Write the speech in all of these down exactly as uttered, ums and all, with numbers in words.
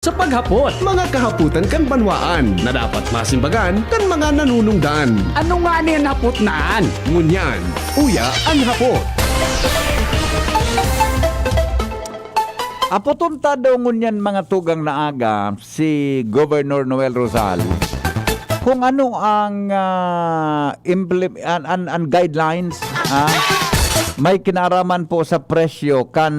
Sa paghapot, mga kahapotan kan banwaan na dapat masimbagan kan mga nanunungdan. Ano nga ni an hapot na an? Ngunyan, uya an hapot. Apoton ta daw ngunyan, mga tugang, na aga si Governor Noel Rosal kung ano ang, ah, implim-, an, an, an guidelines, ah, may kinaaraman po sa presyo kan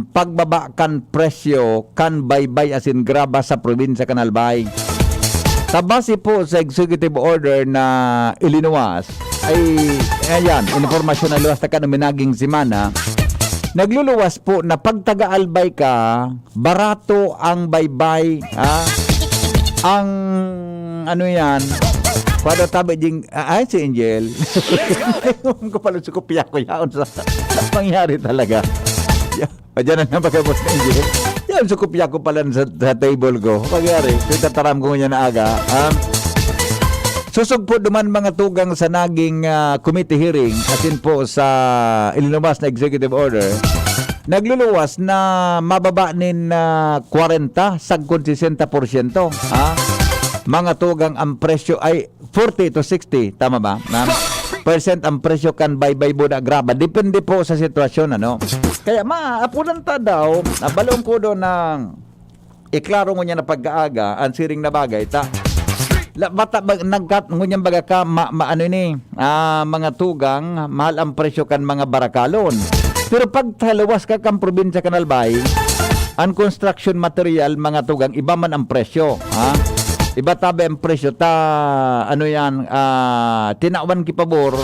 pagbaba kan presyo kan baybay asin graba sa probinsya kan Albay. Sa base po sa executive order na ilinuwas, ay, ayan, impormasyon na luwas na kan minaging semana, nagluluwas po na pag taga-Albay ka, barato ang baybay, ha? Ang, ano yan, kwado tabi ding, ah, ay, si Angel. Ewan ko pala, sukupya ko yaon sa, sa mangyari talaga. Ya-, o, dyan na naman, boss na Angel. Yan, sukupya ko pala sa, sa table ko. Mangyari, tataram ko niya na aga. Um, susog po duman, mga tugang, sa naging, ah, committee hearing, asin po sa ilinuwas na executive order, nagluluwas na mababa nin, ah, kwarenta sagkod sesenta porsyento, ha? Mga tugang, ang presyo ay forty to sixty, tama ba? Na percent ang presyo kan baybay buda graba. Depende po sa sitwasyon, ano? Kaya maapunan ta daw, na balong ko doon na iklaro ngunyan na pagkaaga, ang siring na bagay, ta, la, bata, ba, nagkat, ngunyan baga ka, ma, ma, ano ini, ah, mga tugang, mahal ang presyo kan mga barakalon. Pero pag taluwas ka kan probinsya kan Albay, ang construction material, mga tugang, iba man ang presyo, ha? Iba tabi ang presyo ta, ano yan, ah, tinawan ki pabor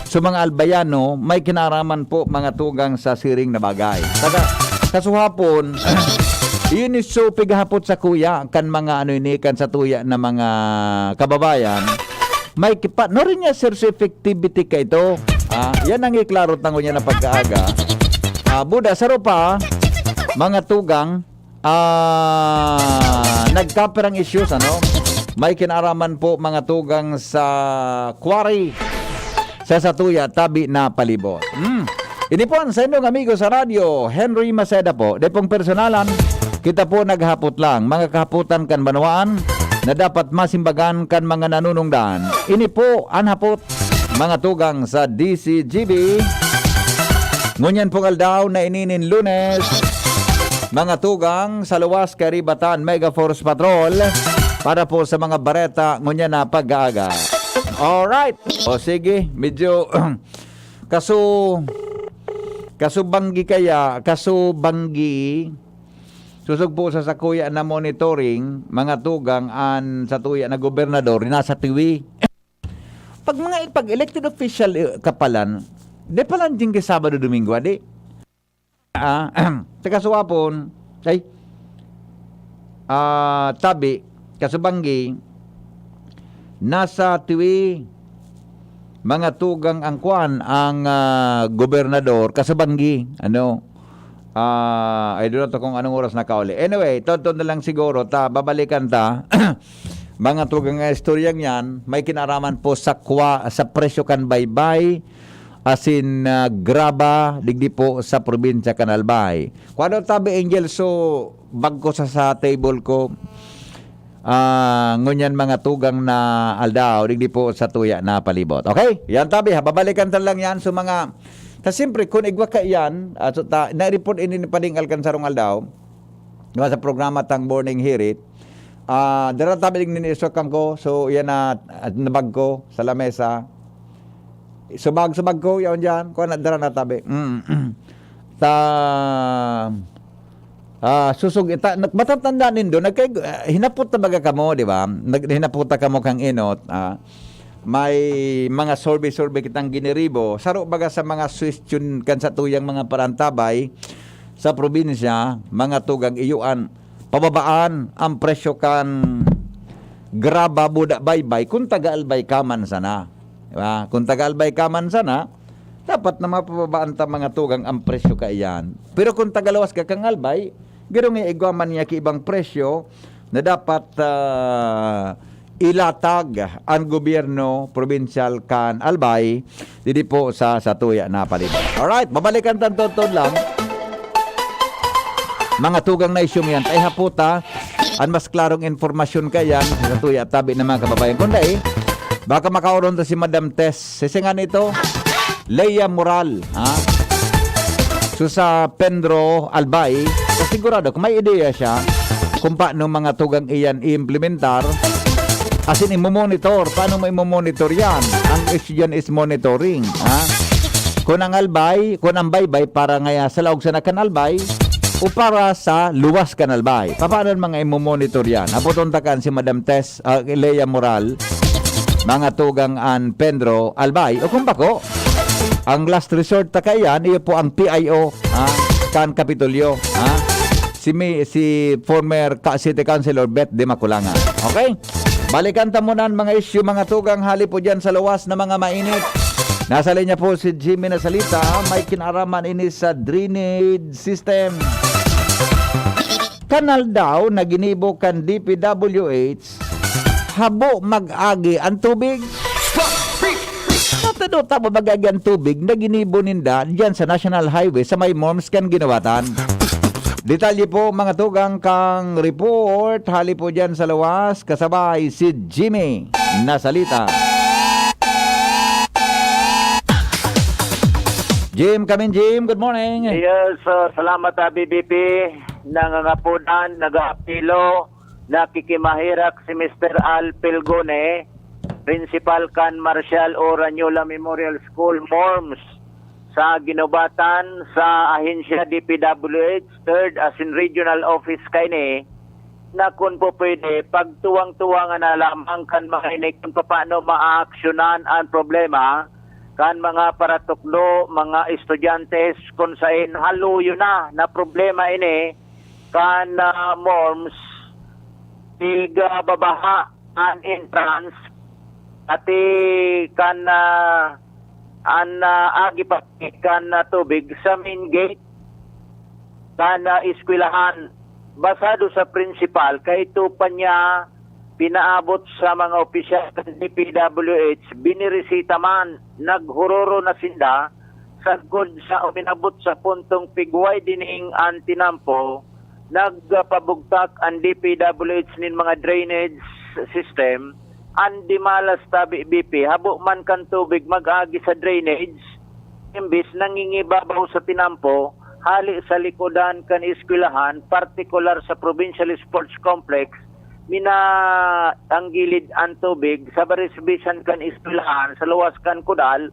sa mga Albayano, may kinaraman po, mga tugang, sa siring na bagay. Taga, kasuhapon, yun is so pighapot sa kuya, kan mga ano ini, kan sa tuya na mga kababayan, may kipa, no rin niya, sir, sa effectivity ka ito. Ah, yan ang iklaro tango niya na pagkaaga. Ah, buda, sa rupa, mga tugang, ah, nagkapirang issues, ano? May kinaraman po, mga tugang, sa quarry sa satuya, tabi na palibot. Hmm. Ini po ang sa inyong amigo sa radyo, Henry Maceda po. Di pong personalan, kita po naghapot lang. Mga kahapotan kan banwaan na dapat masimbagan kan mga nanunungdan. Ini po ang hapot, mga tugang, sa D C G B. Ngunyan pong aldaw na ininin Lunes, mga tugang, sa luwas kay Ribatan Mega Force Patrol para po sa mga bareta ngunyan na pag-aaga. Alright. O sige, medyo kaso, kaso banggi kaya, kaso banggi. Susog po sa sakuya na monitoring, mga tugang, an satuya na gobernador, nasa tiwi. Pag mga, pag elected official, eh, kapalan, di palan dyan kay Sabado, Domingo, adi? Ah, taga Suwapon, ay, ah, tabi, kasubanggi, nasa tiwi, mga tugang ang kwan, ang, ah, gobernador, kasubanggi, ano, ah, I don't know to kung anong oras nakauli. Anyway, tonton na lang siguro, ta, babalikan ta, mga tugang nga istoryang yan, may kinaraman po sa kwa, sa presyo kan baybay, asin, ah, graba, digdi po sa probinsya kan Albay. Kuwano tabi, Angel, so, bagko sa, sa table ko, ah, ngunyan mga tugang na aldaw, digdi po sa tuya na palibot. Okay? Yan tabi, ha? Babalikan ta lang yan. So, mga, ta, siyempre, kung igwa ka yan, ah, so, ta, na-report ini ni Pading Alcansarong aldaw, diba, sa programa tang Morning Hirit, ah, dara tabi ning niniisokan ko. So, yan na, at nabag ko sa lamesa. Subag-subag ko, yaon dyan. Kuha na, dara na tabi. Mm. Ta, ah, susog, ita, nag-, matatanda nindo, nagkay-, ah, hinapot na baga kamo, di ba? Nag-, hinapot na kamo kang inot, ah, may mga survey-survey kitang giniribo. Saro baga sa mga suwestyon kan sa tuyang mga parantabay sa probinsya, mga tugang iyuan, pababaan ang presyo kan graba buda baybay kung taga-Albay ka man sana. Di ba? Kung taga-Albay ka man sana, dapat na mapababaan ta mga tugang ang presyo kaiyan. Pero kung tagaluwas ka kang Albay, garo nga igwa man niya ki ibang presyo na dapat, ah, ilatag ang gobyerno probinsyal kan Albay, didi po sa, sa tuya na palibot. Alright, babalikan tan tonton lang. Mga tugang na isyong yan, tay haputa, an mas klarong impormasyon kaiyan, sa tuya tabi na mga kababayan. Kung dai, baka makaoron ta si Madam Tess. Sisingan ito, Lea Moral, ha? So, sa Pendro Albay, sa sigurado, kung may ideya siya kung paano mga tugang iyan i-implementar, asin imo-monitor. Paano mo imo-monitor yan? Ang issue dyan is monitoring, ha? Kung ang Albay, kung ang baybay para ngaya sa laog sa nakan Albay, o para sa luwas kan Albay. Paano mga imo-monitor yan? Apoton ta kan si Madam Tess, ah, Lea Moral, mga tugang an Pendro Albay. O kung bako, ang last resort ta kaiyan, iyo po ang P I O, ha? Kan Kapitolyo, ha? Si, mi, si former ka, City Councilor Beth de Maculanga. Okay? Balikan ta muna ang mga issue, mga tugang, hali po dyan sa luwas na mga mainit. Nasa linya po si Jimmy Nasalita, may kinaraman ini sa drainage system. Kanal daw na ginibo kan D P W H, habo mag-agi ang tubig. Natado tama mag-agi ang tubig na ginibo ninda diyan sa National Highway sa may Morms kan Ginawatan. Detalye po, mga tugang, kang report. Hali po dyan sa luwas, kasabay si Jimmy Nasalita. Jim, come in, Jim. Good morning. Yes, uh, salamat, ah, B B P. Nangangapodan, nag-aapilo, nakikimaherak si Mister Al Pelgone, principal kan Marcial Oranyola Memorial School, Morms, sa Ginobatan, sa ahensya D P W H, third asin regional office kaini, na kun po pwede, pagtuwang-tuwangan na lamang kan mga ini kun papaano maaksyonan an problema kan mga paratukdo, mga estudyante, kun saen haluyo na na problema ini kan, ah, Morms, tig, ah, babaha an entrance, pati kan, ah, an, ah, agi pa kan, ah, tubig sa main gate kan, ah, eskwelahan. Basado sa principal, kaito pa niya pinaabot sa mga opisyal kan D P W H, binirisita man, naghororo na sinda, sagkod sa uminabot sa puntong pig-widening an tinampo, nagpabugtak an D P W H nin mga drainage system, an dimalas tabi B P, habo man kan tubig mag-agi sa drainage, imbis nangingibabaw sa tinampo, hali sa likodan kan eskwelahan, partikular sa Provincial Sports Complex, minatanggilid an tubig sa barisbisan kan eskwelahan sa luwas kan Kudal,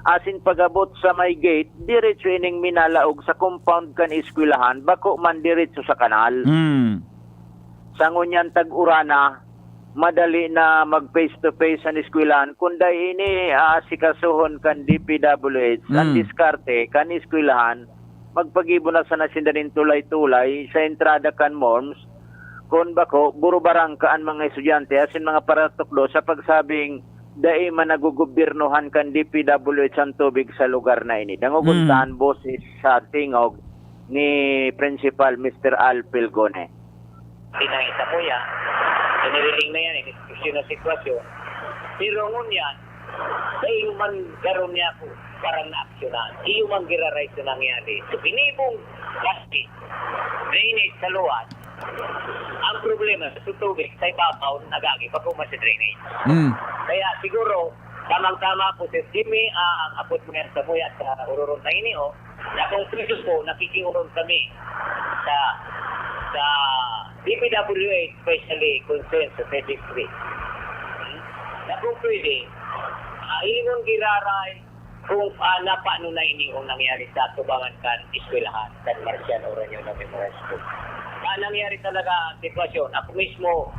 asin pag-abot sa may gate, diretso ining minalaog sa compound kan eskwelahan, bako man diretso sa kanal. Hmm. Sa ngunyan tag-uran na, madali na mag face to face an eskwelahan. Kun dai ini aasikasuhon kan D P W H, an Hmm. diskarte kan eskwelahan, magpagibo na sana sinda nin tulay-tulay sa entrada kan Morms. Kun bako, burubarangka an mga estudyante asin mga paratukdo sa pagsabing dai man nagogobyernohan kan D P W H an tubig sa lugar na ini. Dangogon Hmm. ta an boses sa tingog ni Principal Mister Al Pelgone. Tinay sa kuya, iniriling na yan, iniskusyon na sitwasyon. Pero ngunyan, dai man garo niya ako parang naaksyonan. Iyo man giraray sa nangyari. So, ginibong plastic, drainage sa luwas. Ang problema, sa tubig, sa ibabaw, nagagi, pag uma sa drainage. Hmm. Kaya siguro, tamang-tama po, Sir Jimmy, ah, ang abot mo yan sa muya sa Ururong na ini, oh. Na kung pwede po, nakikiurong kami sa, sa D P W H, especially concerned sa Phase three. Hmm? Na kung pwede, ah, ingon giraray kung, ah, na paano na ini ang nangyari sa tubangan kan eskwelahan, kan Marcial Oranyola Memorial School. Na nangyari talaga ang sitwasyon. Ako mismo,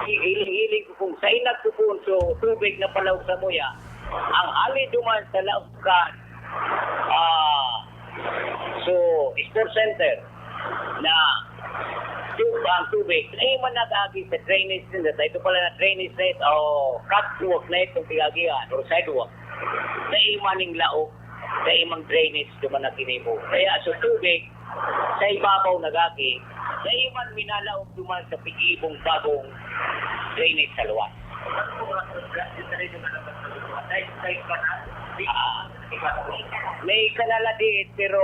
hi-, hiling-hiling ko kung sa inag ko po, so, tubig na palaog sa muya, ang hali duman sa laog kan, ah, so, sports center na tub-, ang tubig, dai man nag-agi sa drainage nila. Sa ito pala na drainage na ito, o catwalk na itong pinagihan, or sidewalk. Dai man ning laog, dai mang drainage duman na ginibo. Kaya sa tubig, sa ibabaw nagagi, dai man minalaog duman sa pigibong bagong drainage sa luwas. Ah, May kanal na diit, pero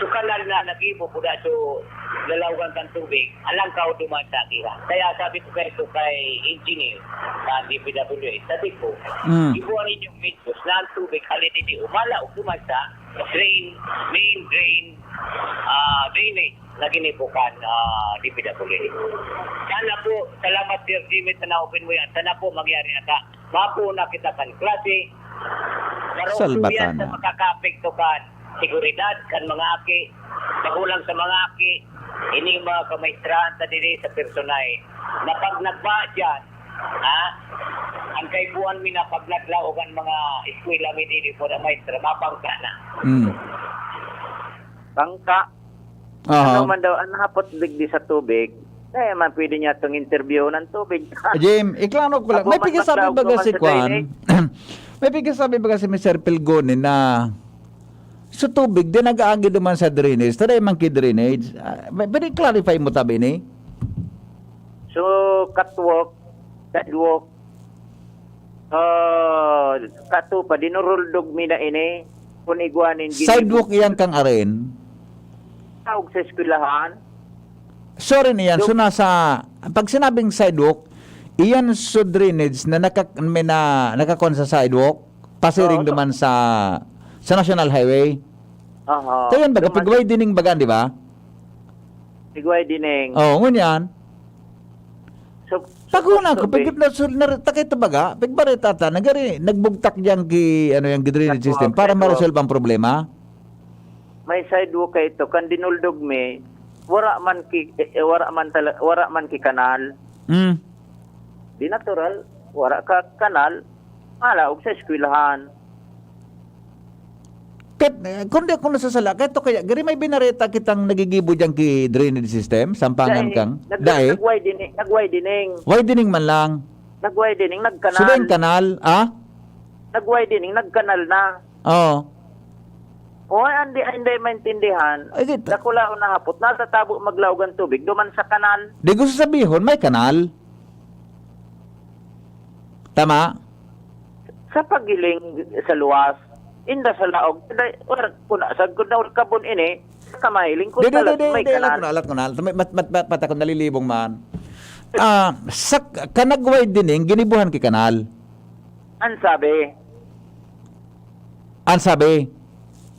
so kanal na nagibo po da, so lalawagan kan tubig, alangkaw duman sa agihan. Kaya sabi ko kayo kay engineer sa D P W S, sabi ko, Mm. ibuan ninyong medyos na ang tubig, halin hindi umala o duman sa drain, main drain, ah, drainage na ginibukan, ah, D P W S. Sana po, salamat Sir Jimmy, sa na-open mo yan. Sana po, mangyari na ta. Mapo na kita kan klase. Karong Salbatan yan sa na. makakaapekto kan seguridad kan mga aki, magulang sa mga aki, ining mga kamaestrahan ta diri sa personahe. Na pag nagba dyan, ha? Ang kaipuhan mi na pag naglaog ang mga eskwela mi dili po na maestra, mabangka na. Mm. Bangka. Aha. Ano man daw, ang hapot digdi sa tubig, kaya man pwede niya itong interview ng tubig. Jim, iklaro ko lang. Ako May man pigasabi maglaog baga naman si sa Kwan? drainage. May pigasabi baga si Mister Pilgoni na sa tubig, di nag-aagi naman sa drainage. Tara man ki drainage. Ah, may, pwede clarify mo tabi ni? So, catwalk, sidewalk, ah, kato pa, dinuruldog mi na ini, kung igwanin, ginibo. Sidewalk iyan kang aren? Tawag sa eskwelahan. Sorry niyan, Yung so nasa, pag sinabing sidewalk, iyan so drainage na naka-, may na, nakakuan sa sidewalk, pasiring Oo, so duman sa, sa National Highway. Aha. Kaya yan, baga, Duman pigway dining baga, di ba? Pigway dining. Oo, ngunyan. So, Pag una ko, tubig. Pigit na sul-, na, takay ito baga, pigbarita ta, nagari, nagbugtak dyan ki, ano, yung drainage Sidewalk, system para sidewalk. ma-resolve ang problema. May sidewalk kayo ito, kan dinuldog mi, wara man ki, eh, eh, wara man tala-, wara man ki kanal. Mm. Di natural, wara ka kanal, malaog sa eskwelahan. Kat, eh, kung di ako nasasala, kato kaya, gari may binareta kitang nagigibo dyan ki drainage system, Sampangan Dai, kang, nag-, dai? nag-widening, nag-widening. Widening man lang. Nag-widening, nagkanal. So, dai kanal, ah? Nag-widening, nagkanal na. Oo. O, ay, hindi, ay, hindi maintindihan. Ay, di ta- Dakulaon na hapot, natatabo maglaog ang tubig, duman sa kanal. Di gusto sabihon, may kanal. Tama? Sa paghiling sa luwas, inda sa laog, dai, or, kun asag, kun naurkabon ini, sa kamahiling, kun Di, di, di, talag di, may di, alat kanal. ko na, alat ko na. May mat-, mat-, mat-, patakon, nalilibong man. Ah, sa k-, kanagway dining, ginibuhan ki kanal. An sabi? An sabi?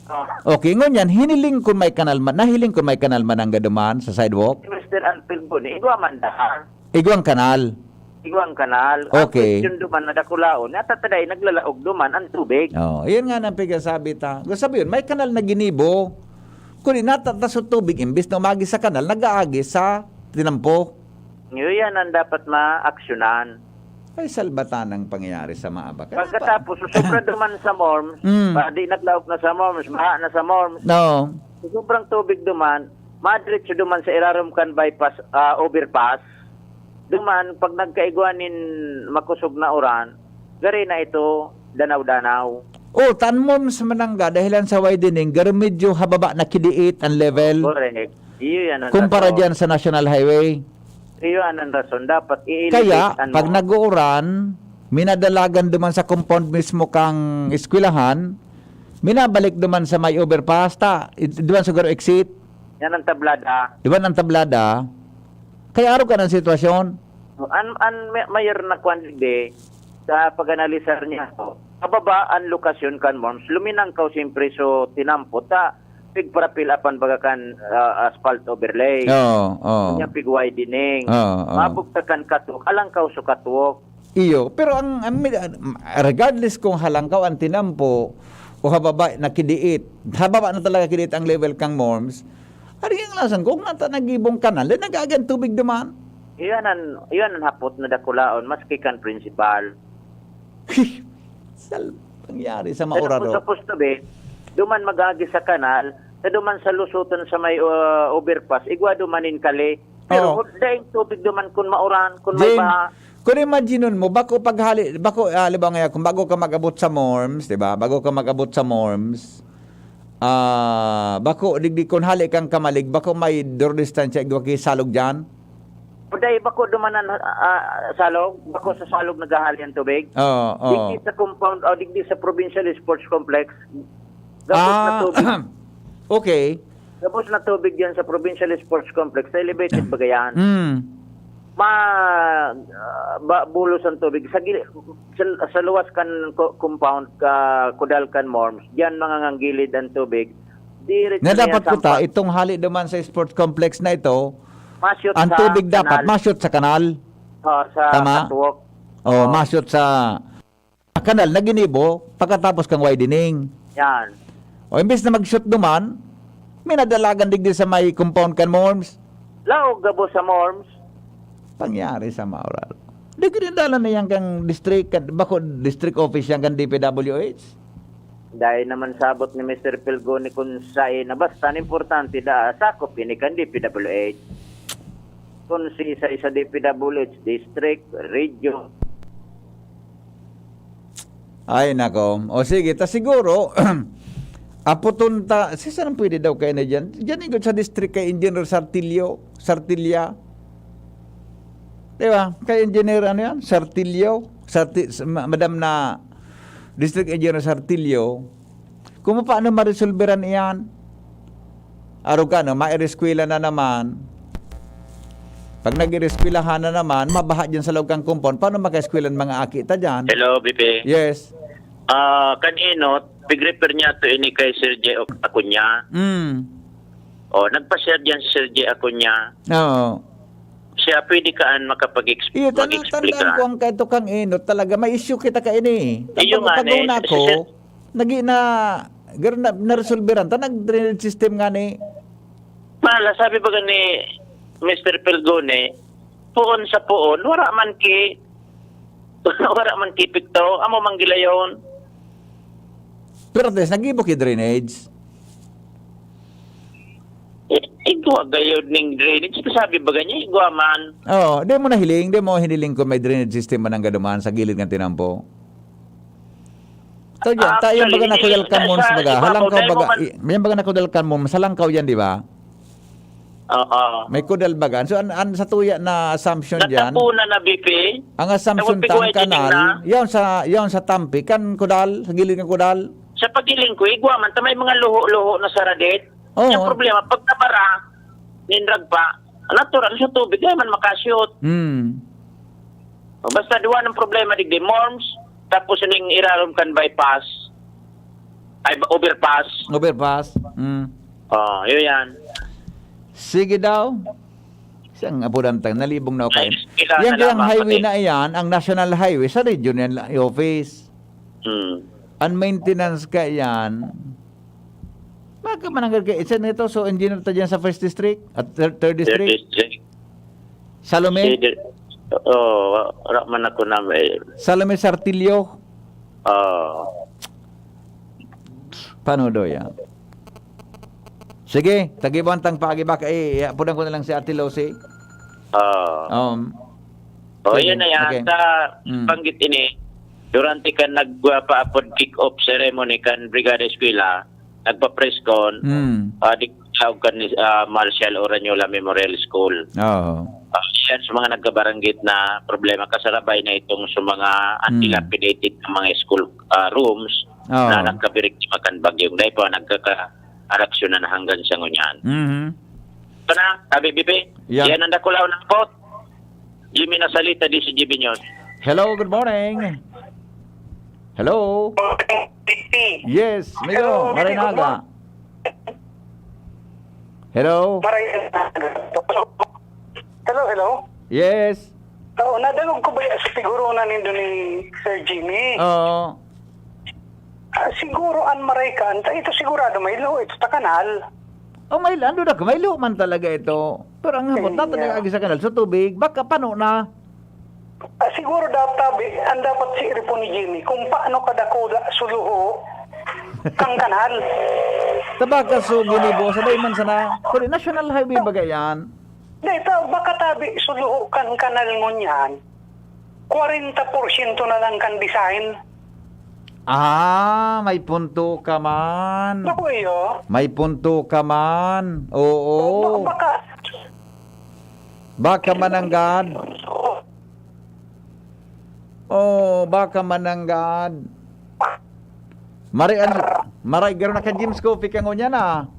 Oh. Okay, ngunyan, hiniling kun may kanal man, nahiling kun may kanal man ang gaduman sa sidewalk? Si Mister Alfred Boni, igwa man da. Igwang kanal? Igwang kanal. Ang Okay. Question duman na dakulaon, natataday, naglalaog duman ang tubig. Oh, iyan nga nang pigasabi ta. Gusto sabi yun, may kanal na ginibo. Kung inatatas sa tubig, imbis na umagi sa kanal, nag-aagi sa tinampo. Yun yan ang dapat maaksyonan. Ay, salbatanang pangyayari sa Maabak. Ano pa? Pagkatapos, sobra duman sa Morms, Mm. pa, di naglaog na sa Morms, baha na sa Morms. No. Sobrang tubig duman, madiretso duman sa irarom kan bypass, ah, overpass. Duman, pag nagkaigwa nin makosog na uran, gari na ito, danaw-danaw. Oh, tan Morms manangga, dahilan sa widening, garo medyo hababa na kidiit ang level. Correct. Iyo yan ang Kumpara rason. Diyan sa National Highway. Iyo yan ang rason. Dapat i-elevate Kaya, ang pag mga nag-uuran, minadalagan duman sa compound mismo kang eskwelahan, minabalik duman sa may overpass, ta, i-, duman siguro exit. Yan ang tablada. Duman ang tablada. Kaya araw ka ng sitwasyon. An, an may-, mayor na kwan digdi, sa pag-analisar niya, pababa ang lokasyon kan Morms, luminangkaw siyempre so tinampo ta, pigparapil apan baga kan, ah, asphalt overlay. Oo, oo. Kanya pig-widening. Oo, oo. Mabugtakan katok, alangkaw so catwalk. Iyo, pero ang, ang mi-, regardless kung halangkaw ang tinampo o hababa na kidiit, hababa na talaga kidiit ang level kang Morms, ari ang lasan ko, kung nata nagibong kanal, eh, nag-aagan tubig duman. Iyan an, iyan an hapot na dakulaon, maski kan principal. Sal-, nangyari sa Pero Maura kung ro. Sa Pusto Bay, duman mag-agi sa kanal, sa duman sa lusutan sa may, uh, overpass, igwa duman in kali. Pero Oo. Hud-, daing tubig duman kun mauran, kun may Jim, baha. Kung imaginon mo, bako paghali, bako, ah, halimbawa nga, kung bago ka mag-abot sa Morms, di ba? Bago ka mag-abot sa Morms, ah, bako, digdi, kung hali kang Kamalig, bako may dor distansya, igwa ki salog dyan? Kuday, bako dumanan, ah, salog, bako sa salog naghahali ang tubig. Oo, oo. Digdi sa compound, o digdi sa Provincial Sports Complex, gabos na Ah, tubig. Okay. Gabos na tubig yan sa Provincial Sports Complex, sa elevated baga yan. Mm. Ma, ah, ba, bulos ang tubig. Sa, gil- sa, sa luwas kan co- compound, ka, kudal kan Morms, diyan manganganggilid ang tubig. Diretso Na na yan dapat sa ko ta, ampa- itong hali duman sa sports complex na ito, Masyot ang sa tubig dapat kanal. masyot sa kanal. Oh, sa Tama. catwalk. O, masyot sa kanal na ginibo pagkatapos kang widening. Yan. O, imbes na mag-shoot duman, minadalagan digdi sa may compound kan Morms. Laog gabo sa Morms. Pangyari sa Maural. Di ginidala na yan kang district, kan, bako district office yan kan D P W H. Dahil naman sabot ni Mister Pelgoni kung sa na basta ang importante da sakop ini kan D P W H. Kung si isa isa D P W H, district, region. Ay, nako. O sige, ta siguro, aputon ta, si saan pwede daw kayo na dyan? Dyan ikot sa district kay Engineer Sartilio, Sartilia. Di ba? Kay Engineer, ano yan? Sartilio. Sarti, s- ma- Madam na District Engineer Sartilio. Kung paano maresolveran iyan? Arog ka, no? Maireskwela na naman. Pag nag-ireskwelahan na naman, mabaha dyan sa loob kang compound. Paano makaeskwela ang mga aki ta dyan? Hello, B P. Yes. Ah, kan inot, pig-refer niya to ini kay Sir J. Acuña. Mm. Oh, nagpa-share diyan si Sir J. Acuña. Oo. Siya pwede kaan makapag-exp- Iyo, tan- mag-explain tandaan ka. ko ang kaito kang inot talaga. May issue kita kaini. Iyo Tapos nga pag ni, una si ko, Sir- nagi na, gar- na, naresolveran ta, nag-drainage system nga ni. Mala, sabi ba ni Mister Pelgone, puon sa puon, wala man ki wala man ki epekto, amo man gilayon. Pero at least, nag-ibo ki drainage. Eh, igwa gayod ning drainage. Sabi ba ganyan, igwa man. Oo, di mo nahiling, di mo hiniling kung may drainage system man ang gaduman sa gilid ng tinampo. Tayo, tayo Actually, baga na hindi kudal siya kan Mons sa- baga. sa- Halangkaw sa- baga. sa- i- May baga na kudal kan Mons. Halangkaw yan, di ba? Oo. May kudal baga. So, an, an sa tuya na assumption dyan, Natapunan na, B P. ang assumption Tapos ta ang pigway dinig kanal, na. yan sa, yan sa tampi, kan kudal, sa gilid ng kudal. Sa pagiling ko, igwa man, ta may mga luho-luho na saradit. Oo. Yung problema, pag nabara, ninrag pa, natural sa tubig, ay man makashoot. Hmm. Basta duwa ng problema, digdi, Morms, tapos ning irarom kan bypass, ay, overpass. Overpass. Hmm. Oh, yun yan. Sige daw. Siyang apudan tang nalibong na ako kain. Ay, kailangan Yan na kayang lamang highway pati. Na yan, ang national highway, sa region yan, la- office. Hmm. Ang maintenance ka yan, makamananggal ka, isa nito, so engineer ta dyan sa first district, at third, third Third district, district. Salome, Third di- Oh, wala man ako na may... Salome Sartilio. Oh. Paano daw yan? Sige, tagibuan tang paagiba ka, eh, apudan ko na lang si Ate Lucy. Oh. Um, Oh, Sige, yun na yan. okay. Sa Mm. banggit ini, durante ka nagpaapod kick-off ceremony kan Brigada Eskwela, nagpa-press con, mm, ah, di tawag ka ni ah, Marshall Oranyola Memorial School. Oo. Ah, yan sa mga nagkabaranggit na problema, kasarabay na itong sa mga Mm. dilapidated na mga school ah, rooms Oo. Na nagkabiriktima kan bagyong Dai pa nagkaka-araksyon na hanggang sa ngunyan. Mhm. Ito na, sabi, B P, Yeah. Yan ang dakulaw ng pot. Jimmy Nasalita, D C G B News. Hello, good morning. Hello. Yes, Migo, Hello, maray good na aga. morning. Hello. Maray. Hello, hello. Yes. Oo, nadangog ko ba sa pigurunan nindo ni Sir Jimmy? Oo. Ah, siguro an maray kan, ta ito sigurado may lo, ito ta kanal. Oh, may lando na, may lo man talaga ito. Pero ang hamot, Eh, natin yeah. Agi sa kanal, sa tubig, baka pano na. Ah, siguro dapat, ang dapat si Iripo ni Jimmy, kung paano kadakula suluho ang kanal. Tabaka so ginibo, sabay man sana. Pero national highway baga yan. Dahil ta, baka tabi suluho kan kanal ngunyan, kwarenta porsyento na lang kan design. Ah, may punto ka man. Naku, iyo. May punto ka man. Oo. Baka, Baka mananggad. Oh, baka mananggad. Maray an, maray garo na ka James Coffee ka ngunyan, ah.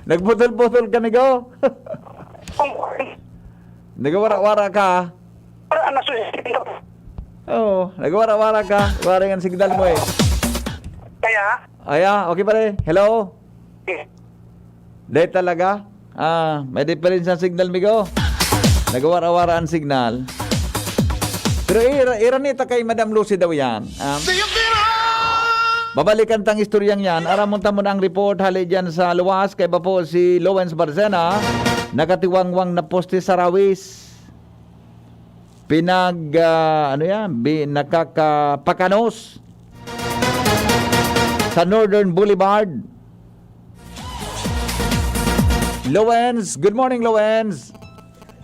Nagbutol-butol ka, migo. Nagwara-wara ka. Para na susunod. Oo, nagwara-wara ka. Wara ang signal mo eh. Kaya? Aya, okay pare. Hello? Dahil talaga? Ah, may diferensya ang signal, migo. Nagwara-wara ang signal. Pero ira, ira nita kay Madam Lucy daw yan. Um, babalikan tang istoryang yan. Aramon ta muna ang report hali dyan sa luwas. Kaiba po si Lowens Barcena. Nakatiwangwang na poste sa Rawis. Pinag, ah, ano yan? Bi-, nakakapakanos sa Northern Boulevard. Lowens, good morning, Lowens.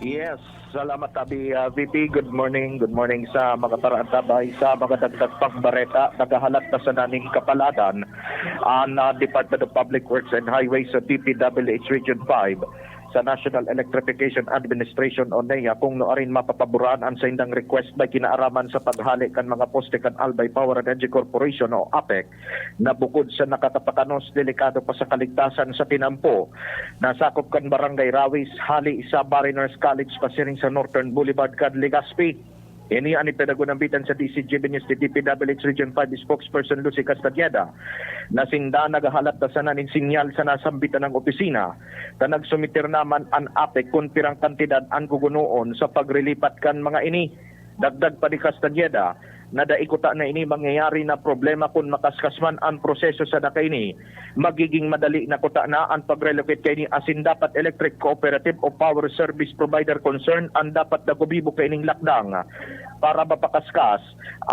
Yes, salamat, Abi, ah, V P. Good morning. Good morning sa mga paraantabay, sa mga dagdag pang bareta. Naghahalat na sana nin kapaladan an, ah, Department of Public Works and Highways sa D P W H Region five sa National Electrification Administration o NEA, kung nuarin mapapaboran an saindang request may kinaaraman sa paghale kan mga poste kan Albay Power and Energy Corporation o APEC, na bukod sa nakakapakanos, delikado pa sa kaligtasan sa tinampo. Nasakop kan Barangay Rawis, hali sa Mariners College pasiring sa Northern Boulevard kan Legazpi. Ini an ipinagunambitan sa D C G B News ni D P W H Region five spokesperson Lucy Castañeda, na sinda naghahalat na sana nin sinyal sa nasambitan nang opisina, ta nagsumiter naman an APEC kun pirang kantidad an gugunoon sa pagrilipat kan mga ini. Dagdag pa ni Castañeda na dai kuta na ini mangyayari na problema kun makaskas man an proseso sa nakaini. Magiging madali na kuta na an pag-relocate kaini asin dapat electric cooperative o power service provider concern an dapat nagubibo kaining lakdang para mapakaskas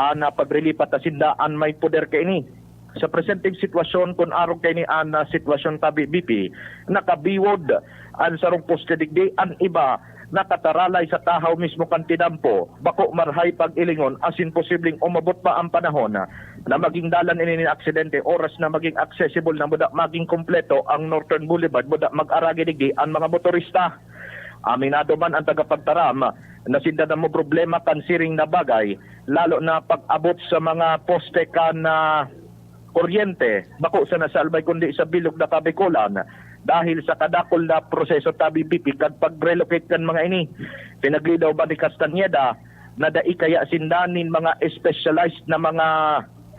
an, ah, pagrilipat asinda an may poder kaini. Sa presenteng sitwasyon, kun arog kaini an, ah, sitwasyon tabi, B P, nakabiwod an sarong poste digdi, an iba nakataralay sa tahaw mismo kan tinampo, bako marahay pag-ilingon asin posibleng umabot pa an panahon na maging dalan ini nin aksidente oras na maging accessible na muda maging kompleto ang Northern Boulevard, muda mag-aragi digdi an mga motorista. Aminado man an tagapagtaram na sinda na problema kan siring na bagay, lalo na pag-abot sa mga poste kan, ah, kuryente, bako sana sa Albay kundi sa bilog na Kabikolan, dahil sa kadakul na proseso tabi, B P, kan pag-relocate kan mga ini. Pinaglinaw man ni Castañeda na dai kaya sinda nin mga specialized na mga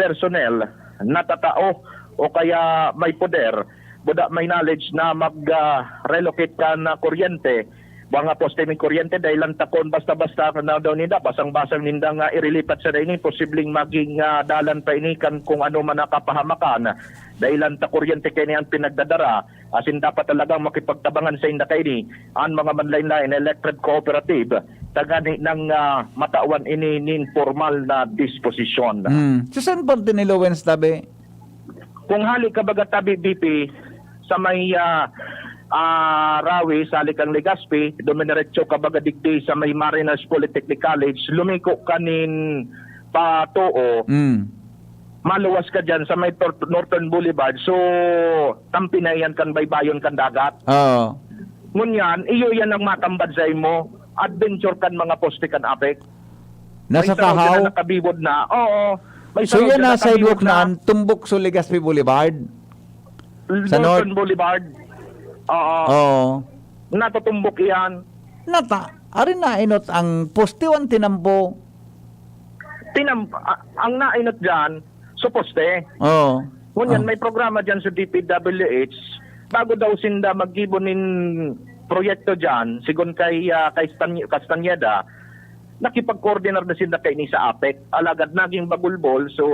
personnel na tatao o kaya may poder, buda may knowledge na mag, ah, relocate kan kuryente, mga poste nin kuryente, dahil lang takon basta-basta na daw ninda, basang-basang ninda nga irilipat sa ini, posibleng maging, ah, dalan pa ini kan kung ano man na kapahamakan. Dahil lang ta kuryente kaini an pinagdadara, asin dapat talagang makipagtabangan sainda kaini an mga manlaen-laen na electric cooperative, tanganing, ah, matawan ini nin pormal na disposisyon. Hmm. Sa saan parte ni Lowens tabi? Kung hali ka baga tabi, B P, sa may, ah, ah, Rawis, hali kang Legazpi, dumiretso ka baga digdi sa may Mariners Polytechnic College, lumiko ka nin patoo, Hmm. maluwas ka dyan sa may Tor-, Northern Boulevard. So, tampi na yan kan baybayon kan dagat. Oo. Ngunyan, iyo yan ang matambad sa imo. Adventure kan mga poste kan APEC. Nasa May sarong tahaw? sila nakabibod na. Oo. May So, sarong yan sila na sidewalk nakabibod na na. an tumbok sa Legazpi Boulevard? Sa North? Northern Boulevard. Oo. Oo. Natutumbok iyan. Nata, ari na inot ang poste o ang tinampo? Tinam-, a-, ang nainot dyan, sa poste. Oo. Ngunyan, Ah. may programa dyan sa D P W H. Bago daw sinda maggibo nin proyekto dyan, sigon kay, ah, kay Stan-, Castañeda, nakipag-coordinar na sinda kaini sa APEC. Alagad naging bagulbol, so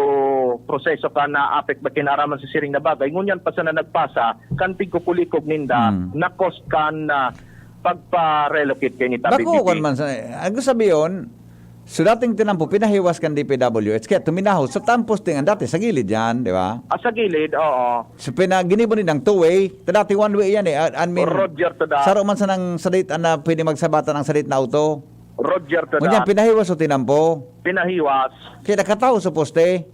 proseso ka na APEC ba kinaraman sa siring na bagay. Ngunyan pa sana nagpasa, kan pigkukulikog ninda, Hmm. na cost kan, ah, pagpa-relocate kaini tabi Bako, B P. kwan man sa, ang sabi yun, so dating tinampo, pinahiwas kan D P W H, kaya tuminaho sa tampos ting ang dati, sa gilid yan, di ba? Ah, sa gilid, oo. So, pina-, ginibo nindang two-way, ta dati one-way yan eh, I, I mean, Roger to that. saro man sanang sadit, ah, na pwede magsabatan ang sadit na auto. Roger to Ngunyan, that. pinahiwas o tinampo? Pinahiwas. Kaya nakataho sa poste?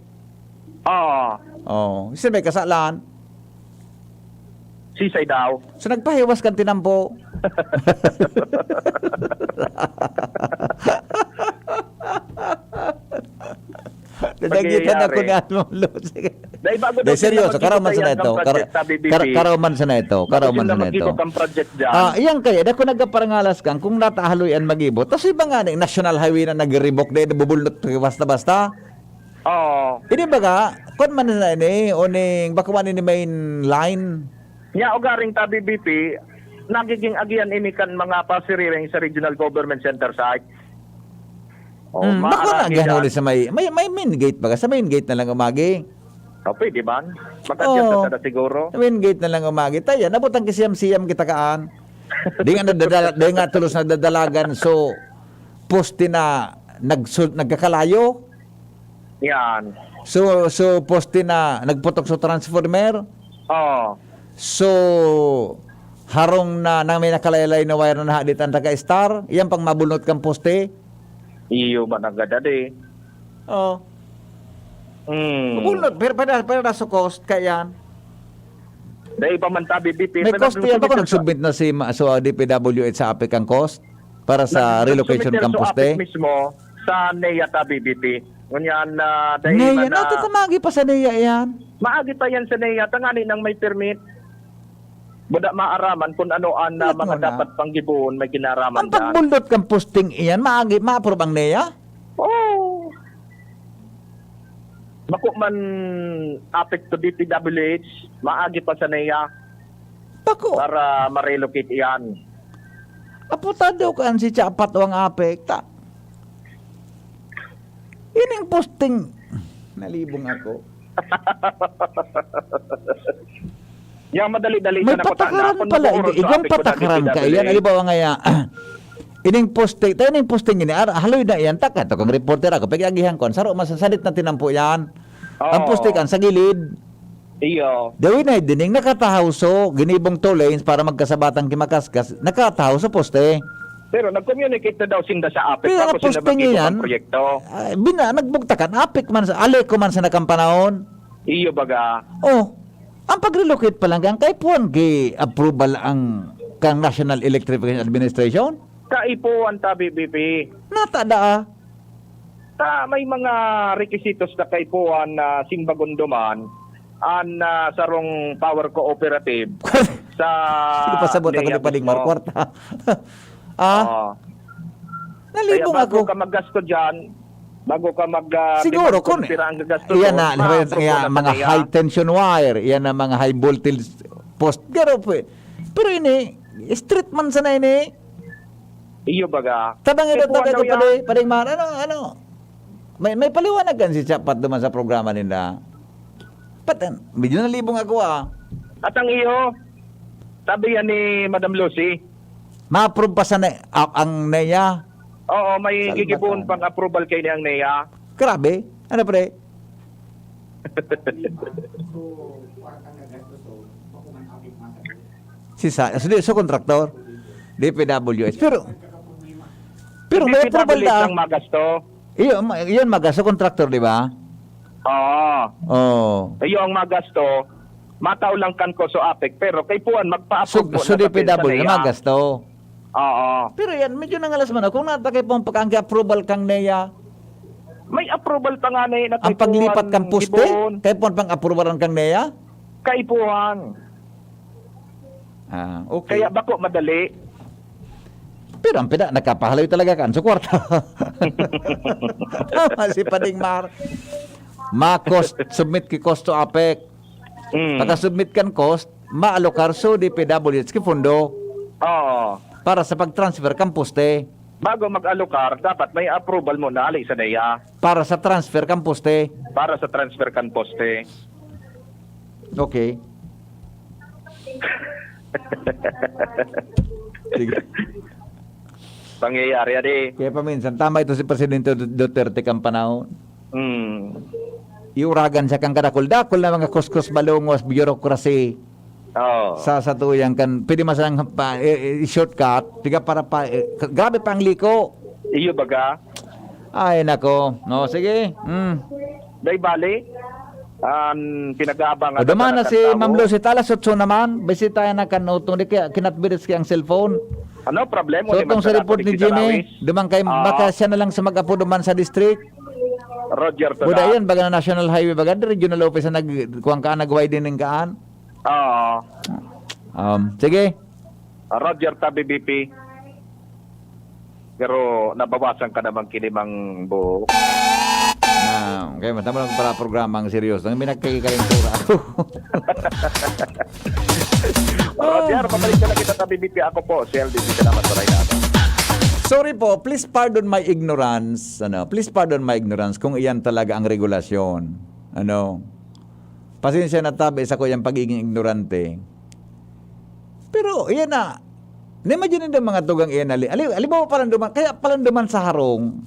Oo. Oh, isa may kasalan. Sisay daw? So, nagpahiwas kan tinampo. Nanagitan ako Nangyayari. Ni Atmong Lo. Sige. Dahil bago daw Dahil seryoso, sila magkita karaw man sa yan neto. kang Kar-, project, sabi, kar-, B P. karaw man sa neto. Karaw Bago man sila sa neto. magkita kang project dyan. Ah, iyan kaya, dako nagkaparangalas kang, kung natahaloy an magibo. Tas iba nga ni, National Highway na nagrebok, dahil nabubulnot basta-basta. Oo. Ini baga, kwan man na ini, o ning, bako man ini main line. Nya, ugaring tabi, B P, nagiging agian ini kan mga pasiriring sa Regional Government Center site. Oh, Mm, bako na maaari agihan yan. Huli sa may, may, may main gate baga. Sa main gate na lang umagi. Oh, pwede man. Mag-adjust Oo. na sana siguro. Sa main gate na lang umagi. Tayo, nabutang kisiyam-siyam kita kaan. Di nga nadadala-, di nga tulos nadadalagan. So, poste na nagsu-, nagkakalayo. Yan. So, so poste na nagputok sa transformer. Oo. So, harong na, na may nakalaylay na wire na nahadit ang taga-star, yan pang mabunot kang poste. Iyo man ang gadad eh. Oh. Hmm. Mabunot, pero para, para sa cost, kaya yan. Dahil pa man tabi, B P, May pero cost yan. Bako nagsubmit na si ma-, so, ah, D P W H sa APEC ang cost para sa Nag-, relocation nagsubmit kang sa poste? APEC mismo, sa NEA tabi, B P. Ngunyan, ah, dahil NEA, man na na, ito, maagi pa sa NEA yan. Maagi pa yan sa NEA, tangani nang may permit. Wala maaraman kung ano ang, ah, Lahat mga mo na. dapat panggibohon, may kinaraman Ang dyan. Pagbundot kang posting iyan, maagi, ma-approve ang NEA? Oo. Bako man APEC to D P W H, maagi pa sa NEA Bako. para ma-relocate iyan. Aputado ka an si Chapat o ang APEC, ta. Ining posting, nalibong ako. Yang madali-dali May sana ko patakaran tandaan, pala, kung hindi, buburon igwang sa APEC ko na patakaran ka, D P W H. Yan, halimbawa nga, ya, ining posting, tayo ining posting ini, ar-, haloy na yan, taka to kang reporter ako, pag-agihan ko, saro, masasalit na tinampo yan. Ang Oo. Posting kan sa gilid. Iyo. Dawin na dining nakatahaw so, ginibong two lanes para magkasabatan ki Makaskas, nakatahaw sa poste. Pero nag-communicate na daw sinda sa APEC Pero bago ang sila posting maggibo iyan, kan proyekto. Ah, bina-, nagbugtakan, APEC man sa, ALECO man sa nakang panahon. Iyo baga. Oh, ang pag-relocate pa lang, ang kaipuhan ki approval ang kang National Electrification Administration? Kaipuhan ta, B P P. Natada, ah. Ta, may mga requisitos na kaipuhan na simbagon duman, an, ah, sarong power cooperative sa Sige, pasabot ako NEA ni Pading Mar, mismo. Kwarta. Ah? Oo. Nalibong Kaya bago ako. ka maggasto dyan, bago ka mag, ah, Siguro, demand kung kung pira ang gagasto iyan mo, na, ma-approve iyan mo na mga sa NEA. High tension wire, iyan na mga high voltage post. Pero, pe-, pero ini, street man sana ini. Iyo baga. Tabang ito, Kaipuhan tabi daw ko, yan. Padi, Pading Mar, ano, ano? May, may paliwanag kan si Chapat duman sa programa ninda. Pat-, medyo nalibong ako, ah. At ang iyo, sabi yan ni Madam Lucy. Ma-approve pa sa ne-, a-, ang NEA. Oo, may Salbakan. gigibohon pang approval kay niyang NEA. Grabe. Ano, pre? Si sa, so, di, so kontraktor, D P W H. Pero, pero may Hindi approval pinabili na. siyang magasto. Iyo, ma-, yun, magasto kontraktor, di ba? Oo. Oo. Iyo ang magasto, matao lang kan ko sa APEC, pero kaipuhan, So, magpa-approve po so na sa D P W, Pennsylvania. magasto. Oo. Pero yan, medyo nangalas man ako. Kung natakay po ang pagka-approval kang NEA, May approval pa nga na yun, ang paglipat kang poste, gibohon. Kaipuhan pang approvalan kang NEA? Kaipuhan. Ah, okay. Kaya bako madali. Pero ang pina-, nagkapahaloy talaga kan sa kwarta. Tama si Pading Mar. Ma-cost, submit ki cost to APEC. Mm. Pagka-submit kan cost, maalokar so D P W H ki pondo. Oo. Para sa pag-transfer kan poste. Bago mag-alokar, dapat may approval mo na ali sa NEA. Para sa transfer kan poste. Para sa transfer kan poste. Okay. Sige. Pangyayari, adi. Kaya paminsan, tama ito si Presidente Du-, Duterte kang panahon. Hmm. Iuragan siya kang kadakul-dakul na mga kuskus, balungos, bureaucracy. Oo. Sa, sa tuyang kan, pwede man silang pa, eh, eh, shortcut, tiga para pa, eh, ka-, grabe pa ang liko. Iyo baga? Ay, nako. No, sige. Hmm. Day bali? An pinag-aabangan O, duman na si Ma'am Lucy, alas otso naman. Bisitayan na kan utong di kaya kinatbiris kaya ang cellphone. Ano problema? So, itong sa report ni Jimmy, duman kay, baka siya na lang sa mag-apo duman sa district. Roger to Buda yan, baga na National Highway, baga di regional office na nag-, kuwang ka, nag-widening kaan. Oo. Um, sige. Roger ta, B B P. Pero nabawasan ka naman kinimang buhok. Ah, okay, matama lang para programa ang seryoso. Ang minagkakikaling tura ako. Roger, pabalik ka na kita sa B B P. Ako po, si L D C. Salamat, Maray na. Sorry po, please pardon my ignorance. Ano, please pardon my ignorance kung iyan talaga ang regulasyon. Ano, pasensya na tabi sa kuyang pagiging ignorante. Pero, iyan na. Na-imagine nila mga tugang iyan na li-, ali-, halimbawa, palanduman, kaya palanduman sa harong,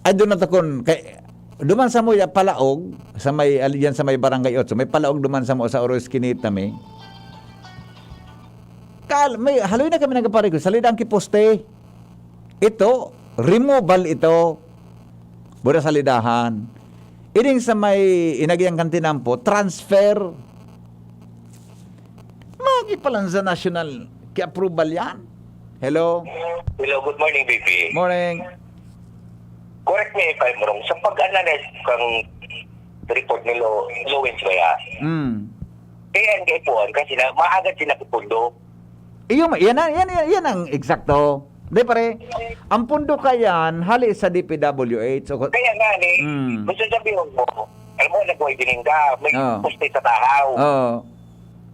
ay doon na takon, kay, duman sa moya, palaog, sa may, ali-, yan sa may Barangay Otso, may palaog duman sa mo, sa Oro Eskinita, may. Kal-, may, haloy na kami nagkapariko, salida ang kiposte. Ito, removal ito. Bura sa lidahan. Ining sa may inagiang kantinampo, transfer. Magi pa lang sa national, ki-approval yan. Hello? Hello, good morning, B P. Morning. Correct me if I'm wrong. Sa pag-analyze kang report ni Lo-, Lowens ba yan? Mm. Kaya ang kaipuhan kasi na maagad sila pupundo. Iyo, ma-, yan, ang- yan, yan, yan ang eksakto. Di, pare, ang pundo ka yan, hali sa D P W H. O, Kaya nga ni, Mm. gusto sabihin mo, alam mo, nag-widening ka, may Oo. poste sa tahaw. Oo.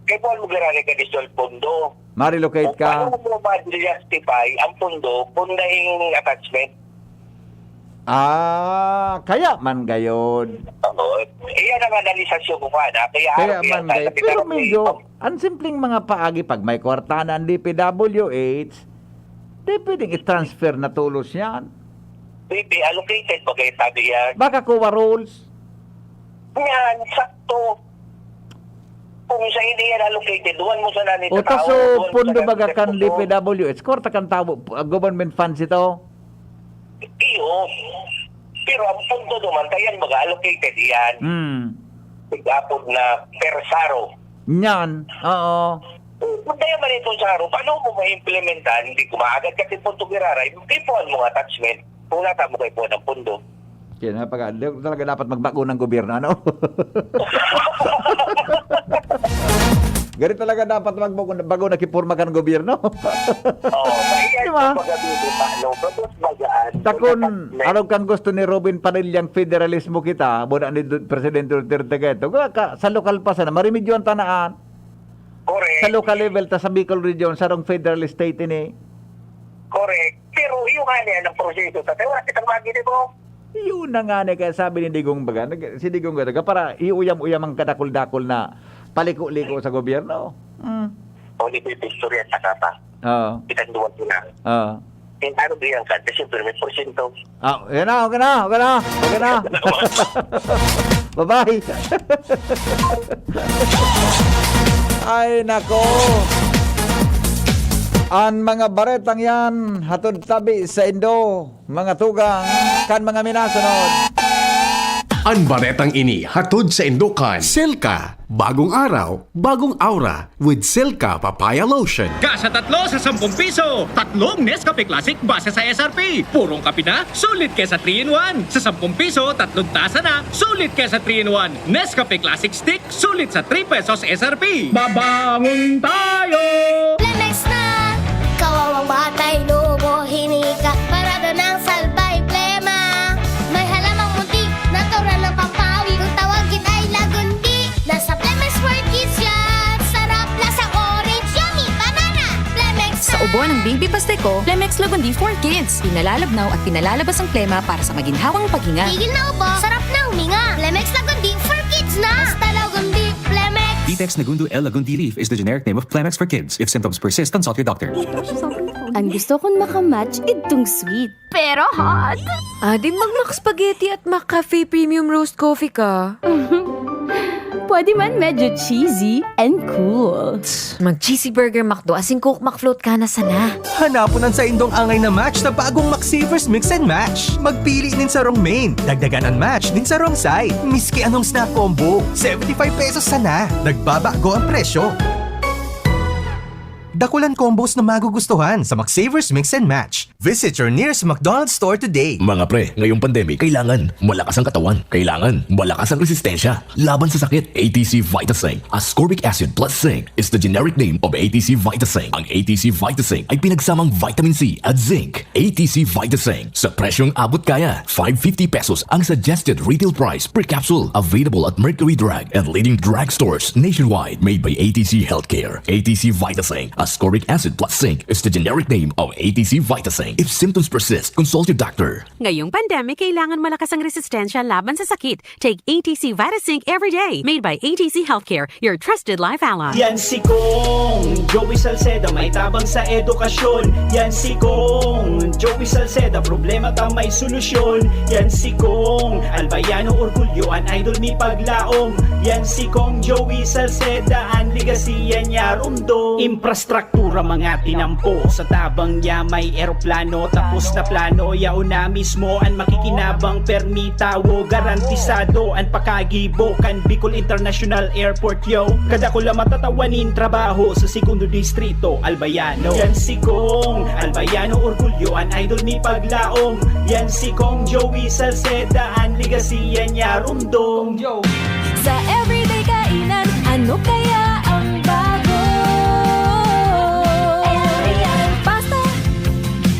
Kaya po, mo granay ka dissolve pondo. Marilocate O ka. paano mo ma-justify ang pondo kung daing attachment? Ah, kaya man gayod. Oo. Iyan ang analisasyon ko nga na. Kaya Kaya harap yan, man gayod. Pero medyo, ang simpleng mga paagi, pag may kwarta na ang D P W H, di pwedeng i-transfer na tulos yan. Maybe allocated, bagay sabi yan. Baka kuwa rules. Yan, sakto. Kung sa hindi yan allocated, duwan mo sana nito O, tao, taso duwan mo pundo sana baga nito kan pundo. D P W H, kwarta kan tao, uh, government funds ito? Iyo. Pero ang punto naman, kaya yan mag-allocated yan. Hmm. Tigapod na per saro. Yan, oo. Kung kaya man itong saro, paano mo ma-implementa? Hindi kumaagad kasi punto giraray, kipuan mo nga attachment. Kung nata mo kaipuan ng pundo. Kaya na, pag, di, talaga dapat magbago ng gobyerno, ano? Gari talaga dapat magbago, bago na kipurma kan gobyerno. Oo, kaya Di ba? Pag-abigo pa, no? Tapos magaan. Takon, Kung nasa- arog kang gusto ni Robin Padillang federalismo kita, muna ni Du-, Presidente Duterte kayo. Ka, sa lokal pa sana, marimedyoan tanaan. Correct. Sa local level, ta sa Bicol Region, sarong federal state ini. Correct. Pero yung nga niya, ang proseso, tatay, wala kitang maginig mo. Yun na nga ni, kaya sabi ni Digong baga, nag-, si Digong baga, para iuyam-uyam ang kadakul-dakul na paliko-liko sa gobyerno. Hmm. O, di ba yung istorya sa kapa? Oo. Kitang duwag ko na. Oo. Yung ano ba yan ka? Kasi siyempre may porsyento. Ah, yan na, okay na, okay na, okay na. Bye-bye. Ay, nako. Ang mga baretang yan, hatod tabi sa indo, mga tugang, kan mga minasunod. Ang baretang ini, hatod sa indo kan Silka. Bagong araw, bagong aura, with Silka Papaya Lotion. Ka sa tatlo sa sampung piso, tatlong Nescafe Classic base sa S R P. Purong kape na, sulit ka sa three in one. Sa sampung piso, tatlong tasa na, sulit ka sa three in one. Nescafe Classic Stick, sulit sa three pesos S R P. Babangon tayo! Lemex na! Kawawang batay, lubo, hinika, parada ng salbay, plema. May halamang munti, natural na pampawi. Kung tawagin ay lagundi, nasa Plemex for Kids yan. Sarap, lasang orange, yummy, banana. Plemex Sa na. Ubo ng Baby Pasteco, Plemex Lagundi for Kids. Pinalalabnaw at pinalalabas ang plema para sa maginhawang paghinga. Tigil na ubo, sarap na huminga. Plemex Lagundi for Kids na. Basta Lagundi, Plemex. Vitex Nagundo L Lagundi Leaf is the generic name of Plemex for Kids. If symptoms persist, consult your doctor. Ang gusto kong makamatch, idtong sweet. Pero hot. Ah, di mag-Mac Spaghetti at Mac Cafe Premium Roast Coffee ka. Pwede man medyo cheesy and cool. Mag-cheesy burger McDo asin Coke McFloat ka na sana. Hanapon an saindong angay na match sa bagong McSavers Mix and Match. Magpili nin sarong main, dagdagan an match nin sarong side. Miski anong snack combo, seventy five pesos sana. Nagbabago ang presyo. Dakulan combos na magugustuhan sa McSavers Mix and Match. Visit your nearest McDonald's store today. Mga pre, ngayong pandemic, kailangan malakas ang katawan. Kailangan malakas ang resistensya laban sa sakit. A T C Vitasync, ascorbic acid plus zinc, is the generic name of A T C Vitasync. Ang A T C Vitasync ay pinagsamang vitamin C at zinc. A T C Vitasync, sa presyong abot kaya, five fifty pesos ang suggested retail price per capsule. Available at Mercury Drug and leading drugstores nationwide. Made by A T C Healthcare. A T C Vitasync, ascorbic acid plus zinc, is the generic name of A T C Vitasync. If symptoms persist, consult your doctor. Ngayong pandemic, kailangan malakas ang resistensya laban sa sakit. Take A T C Vitasync every day. Made by A T C Healthcare, your trusted life ally. Yan si Kong Joey Salceda, may tabang sa edukasyon. Yan si Kong Joey Salceda, problema ta may solusyon. Yan si Kong Albayano, orgulyo an idol mi paglaom. Yan si Kong Joey Salceda, an legacy yan niya rumdom. Infrastruktura mga tinampo, sa tabang niya may eroplano, tapos na plano, yaon na mismo an makikinabang, permi tawo, garantisado an pakagibo kan Bicol International Airport, yo. Kadakula matatawan nin trabaho sa Segundo Distrito, Albayano. Yan si Kong Albayano, orgulyo an idol mi paglaom. Yan si Kong Joey Salceda, an legacy yan niya rumdom. Sa everyday kainan, ano kaya ang bago? L Real Pasta.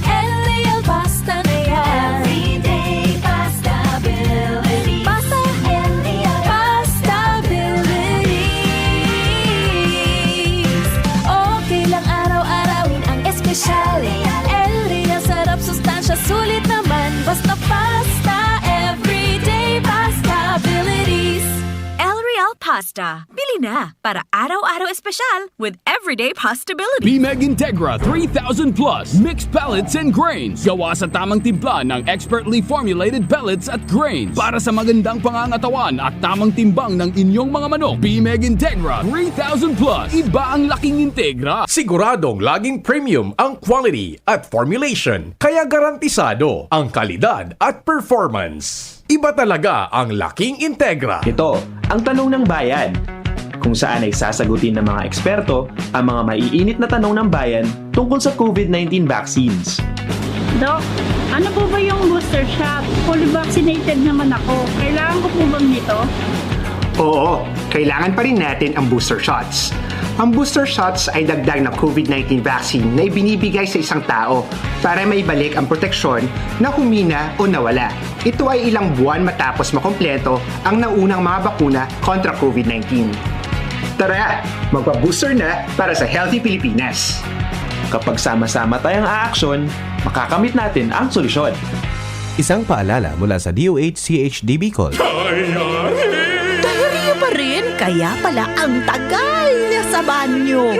L Real Pasta na yan. Everyday pasta ability. Pasta. L Real Pasta abilities. Okay lang araw-arawin ang espesyal. L Real sarap, sustansya, sulit naman. Basta pasta, everyday pasta abilities. El Real Pasta. Bili na para araw-araw espesyal with everyday possibilities. Bimeg Integra three thousand Plus Mixed Pellets and Grains. Gawa sa tamang timpla ng expertly formulated pellets at grains para sa magandang pangangatawan at tamang timbang ng inyong mga manok. Bimeg Integra three thousand Plus. Iba ang laking Integra. Siguradong laging premium ang quality at formulation, kaya garantisado ang kalidad at performance. Iba talaga ang laking Integra. Ito ang Tanong ng Bayan, kung saan ay sasagutin ng mga eksperto ang mga maiinit na tanong ng bayan tungkol sa COVID nineteen vaccines. Doc, ano po ba yung booster shot? Fully vaccinated naman ako. Kailangan ko po bang nito? Oo, kailangan pa rin natin ang booster shots. Ang booster shots ay dagdag na COVID nineteen vaccine na ibinibigay sa isang tao para maibalik ang proteksyon na humina o nawala. Ito ay ilang buwan matapos makompleto ang naunang mga bakuna kontra COVID nineteen. Tara, magpa-booster na para sa healthy Pilipinas. Kapag sama-sama tayong aaksyon, makakamit natin ang solusyon. Isang paalala mula sa D O H C H D Bicol. Diarrhea pa rin? Kaya pala ang tagal niya sa banyo.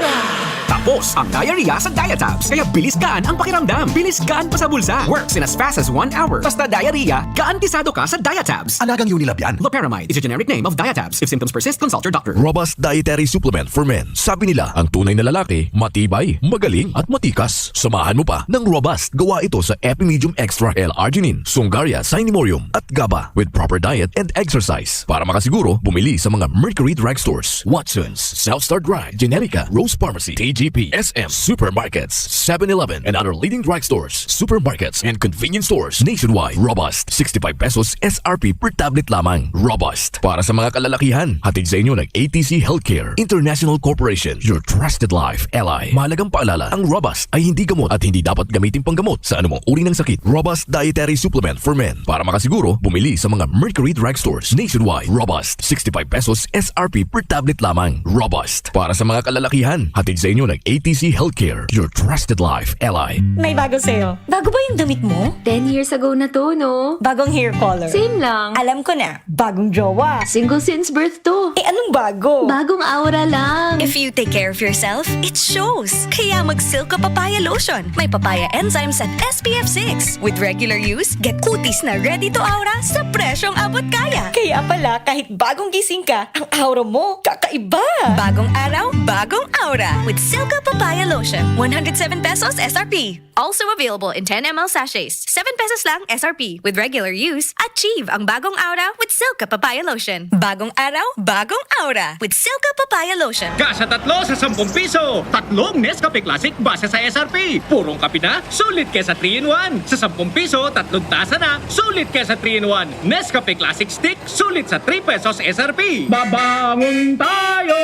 Tapos ang diarrhea sa Diatabs. Kaya bilis gaan ang pakiramdam. Bilis gaan pa sa bulsa. Works in as fast as one hour. Basta diarrhea, garantisado ka sa Diatabs. Alagang Unilab yan. Loperamide is a generic name of Diatabs. If symptoms persist, consult your doctor. Robust dietary supplement for men. Sabi nila, ang tunay na lalaki, matibay, magaling, at matikas. Samahan mo pa ng Robust. Gawa ito sa Epimedium Extra, L-arginine, Sungaria, Cinemorium, at GABA with proper diet and exercise. Para makasiguro, bumili sa mga Mercury Drugstores, Watson's, South Star Drug, Generica, Rose Pharmacy, T G P, S M, supermarkets, seven eleven, and other leading drugstores, supermarkets, and convenience stores nationwide. Robust, sixty-five pesos S R P per tablet lamang. Robust, para sa mga kalalakihan. Hatid sa inyo ng A T C Healthcare International Corporation, your trusted life ally. Mahalagang paalala, ang Robust ay hindi gamot at hindi dapat gamitin panggamot sa anumang uri ng sakit. Robust dietary supplement for men. Para makasiguro, bumili sa mga Mercury Drugstores nationwide. Robust, sixty-five pesos S R P per tablet lamang. Robust, para sa mga kalalakihan. Hatid sa inyo ng A T C Healthcare, your trusted life ally. May bago sa'yo. Bago ba yung damit mo? Ten years ago na to, no? Bagong hair color. Same lang. Alam ko na. Bagong jowa. Single since birth to. Eh, anong bago? Bagong aura lang. If you take care of yourself, it shows. Kaya mag Silka Papaya Lotion. May papaya enzymes at S P F six. With regular use, get kutis na ready to aura sa presyong abot kaya. Kaya pala, kahit bagong gising ka, ang aura mo, kakaiba. Bagong araw, bagong aura. With Silka Papaya Lotion, one hundred seven pesos S R P. Also available in ten M L sachets. Seven pesos lang S R P. With regular use, achieve ang bagong aura with Silka Papaya Lotion. Bagong araw, bagong aura with Silka Papaya Lotion. Kasha tatlo sa sampung piso. Tatlong Nescafe Classic base sa S R P. Purong kape na, sulit ka sa three-in-one. Sa sampung piso, tatlong tasa na, sulit ka sa three-in-one. Nescafe Classic Stick, sulit sa three pesos S R P. Babangon tayo!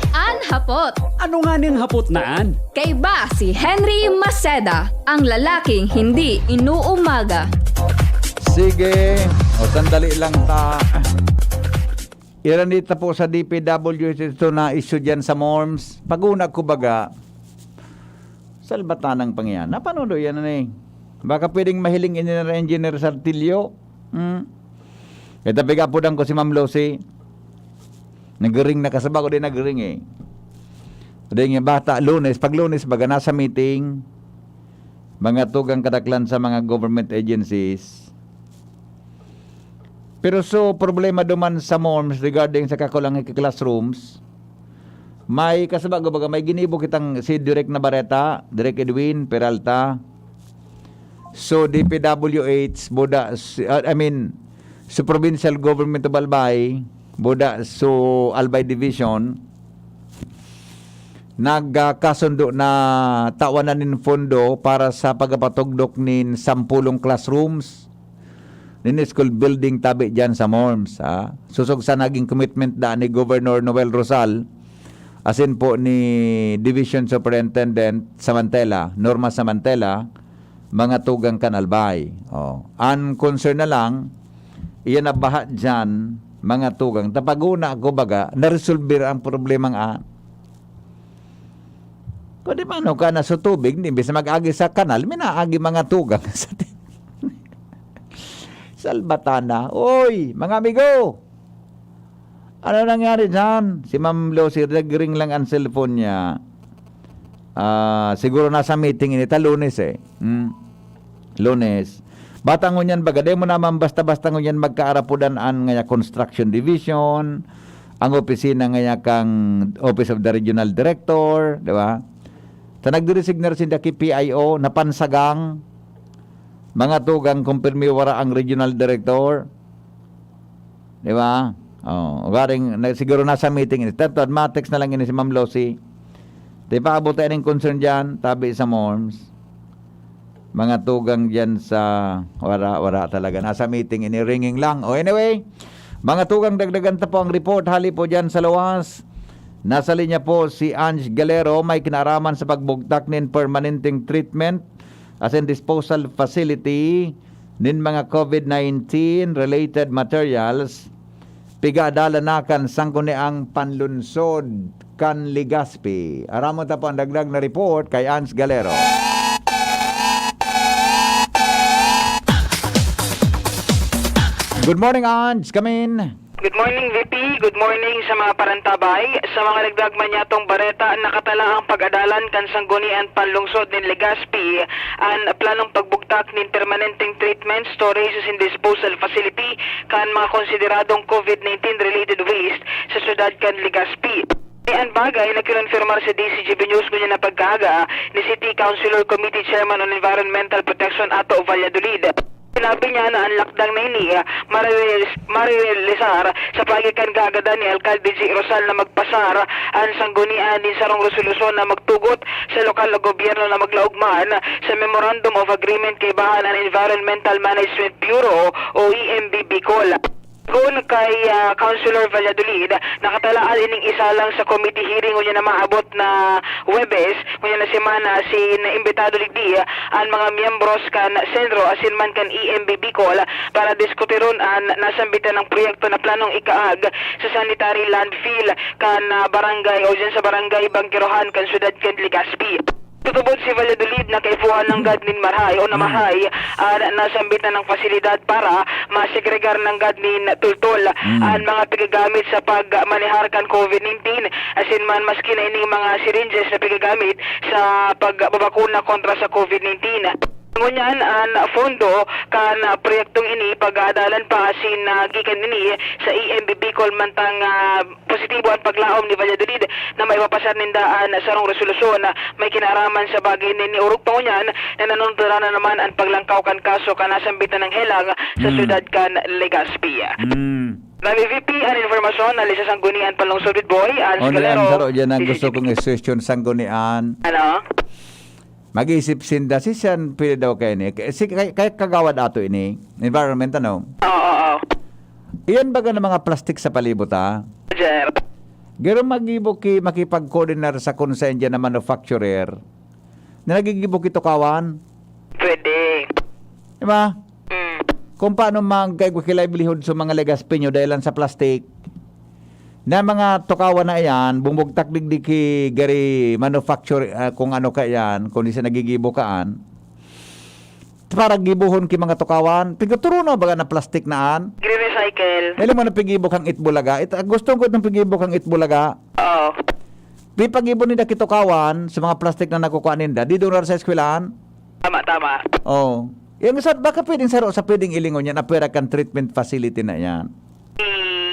An Hapot. Ano nga ning hapot na an? Kaiba si Henry Maceda, ang lalaking hindi inuumaga. Sige. O, sandali lang ta. Iran dito po sa D P W H ito na issue dyan sa MORMS. Pag-una ko baga, salbatanang pangyan. Napanood yan na eh. Baka pwedeng mahiling ini na Engineer Saltillo. Hmm? Ito pigapudan ko si Ma'am Lucy. Nagring na kasaba ko din nagring eh. Dahil nga bata, Lunes, pag Lunes, baga nasa meeting, mga tugang kadaklan sa mga government agencies. Pero so, problema duman sa MORMS regarding sa kakulang ki classrooms, may kasaba ko baga, may ginibo kitang si Direk Navarrete, Direk Edwin Peralta. So, D P W H, buda, si- uh, I mean, sa Provincial Government of Albay, buda, so Albay Division, nagkasundo na tawanan nin pondo para sa pagpatugdok nin sampulong classrooms nin school building tabi dyan sa MORMS, ha? Susog sa naging commitment da ni Governor Noel Rosal, asin po ni Division Superintendent Samantela, Norma Samantela, mga tugang kan Albay. Oh. An concern na lang, iyan na baha dyan, mga tugang. Tapaguna ko baga, naresolver ang problemang a. Kundi mano ka na sa tubig, imbis na mag-agi sa kanal, minaagi mga tugang sa ti-, Salbatana. Oy, mga amigo! Ano nangyari dyan? Si Ma'am Lucy, nagring lang ang cellphone niya. Ah, siguro nasa meeting ini ta Lunes eh. Hmm? Lunes. Bata ngunyan baga, di mo naman basta-basta ngunyan magkaarapudan an ngaya construction division, ang opisina ngaya kang Office of the Regional Director, di ba? Ta nagdiresignar sinda ki P I O, napansagang, mga tugang kumpirmi wara ang regional director. Di ba? Oh, ugaring, na, siguro nasa meeting ini. Tanto, ma-text na lang ini si Ma'am Lucy. Di pa abot ang concern dyan, tabi sa MORMS. Mga tugang dyan sa wara, wara talaga. Nasa meeting ini, ringing lang. O anyway, mga tugang, dagdagan ta po ang report. Hali po dyan sa luwas. Nasa linya po si Ange Galero, may kinaraman sa pagbugtak nin permanenteng treatment as in disposal facility nin mga covid nineteen related materials, piga adalan na kan Sangguniang Panlunsod kan Legazpi. Aramon ta po ang dagdag na report kay Ans Galero. Good morning, Ans. Come in. Good morning, V P. Good morning sa mga parantabay. Sa mga nagdagman niyatong bareta, nakatala ang pag-adalan kan Sanggunian Panlungsod nin Legazpi an planong pagbugtak nin permanenteng treatment, storage and disposal facility kan mga konsideradong covid nineteen related waste sa siyudad kan Legazpi. Ni an bagay na kinonfirmar sa D C G B News ngunyan na pagkaaga ni City Councilor Committee Chairman on Environmental Protection Atto Valladolid. Sinabi niya na an lakdang na ini, ah, marirelis-, marirealisar sa paagi kan kaagadan ni Alkalde J. Rosal na magpasar an sanggunian nin sarong resolusyon na magtugot sa lokal na gobyerno na maglaog man sa Memorandum of Agreement kaibahan an Environmental Management Bureau o E M B Bicol. Kun kay, ah, Councilor Valladolid, nakatalaan ining isalang sa committee hearing ngunyan na maabot na Huwebes, ngunyan na semana, sin imbitado digdi an mga miyembros kan Senro asin man kan E M B Bicol para diskutiron an nasambitan na proyekto na planong ikaag sa sanitary landfill kan, ah, barangay o dyan sa barangay Bangkerohan kan siyudad kan Legazpi. Tutubod si Valladolid na kaipuhan nanggad nin marahay o namahay an nasambitan na pasilidad para masegregar nanggad nin tultol an mga pigagamit sa pagmanehar kan COVID nineteen, asin man maski na ining mga syringes na pigagamit sa pagbabakuna kontra sa COVID nineteen. Ngunyan, an pondo kan proyektong ini pag-aadalan pa asin, ah, gikan ini sa E M B Bicol mantang, ah, positibo an paglaom ni Valladolid na maipapasar ninda an sarong resolusyon na may kinaaraman sa bagay na ini. Orog pa ngunyan na nanunturan na naman an paglangkaw kan kaso kan nasambitan na helang sa Mm. syudad kan Legazpi. Mm. Nami V P an informasyon na sa Sanggunian Panlungsod with Boy, Ans Only Calero, ang saro dyan ang D Z G P. Gusto kong i-suggestion, Sanggunian. Ano? Mag-isip sinda, si siyan pwede daw kayo ni, si, kay, kay kagawad ato ini, environment, ano? Oo, oo. Iyan baga ng mga plastic sa palibot, ha? Sir. Garo magibo ki, makipag-coordinar sa konsensya na manufacturer na nagigibo ki tukawan. Pwede. Di ba? Mm. Kung paano magkaigwa ki livelihood sa mga Legazpeño dahil lang sa plastic. Na mga tukawan na iyan, bumugtak digdi ki gari manufacture, ah, kung ano ka iyan, kung di siya nagigibo kaan. Para gibohon ki mga tukawan, pigtuturo na baga na plastic na an. Gre-recycle. Dahil mo na pigibo kang Itbulaga. It, gusto ko itong pigibo kang Itbulaga. Oo. Di pagibo ninda ki tukawan sa mga plastic na nakukuha ninda. Di doon sa eskwelahan. Tama, tama. Oh. Yung sa, baka pwedeng saro sa pwedeng ilingon yan, apwera kan treatment facility na yan.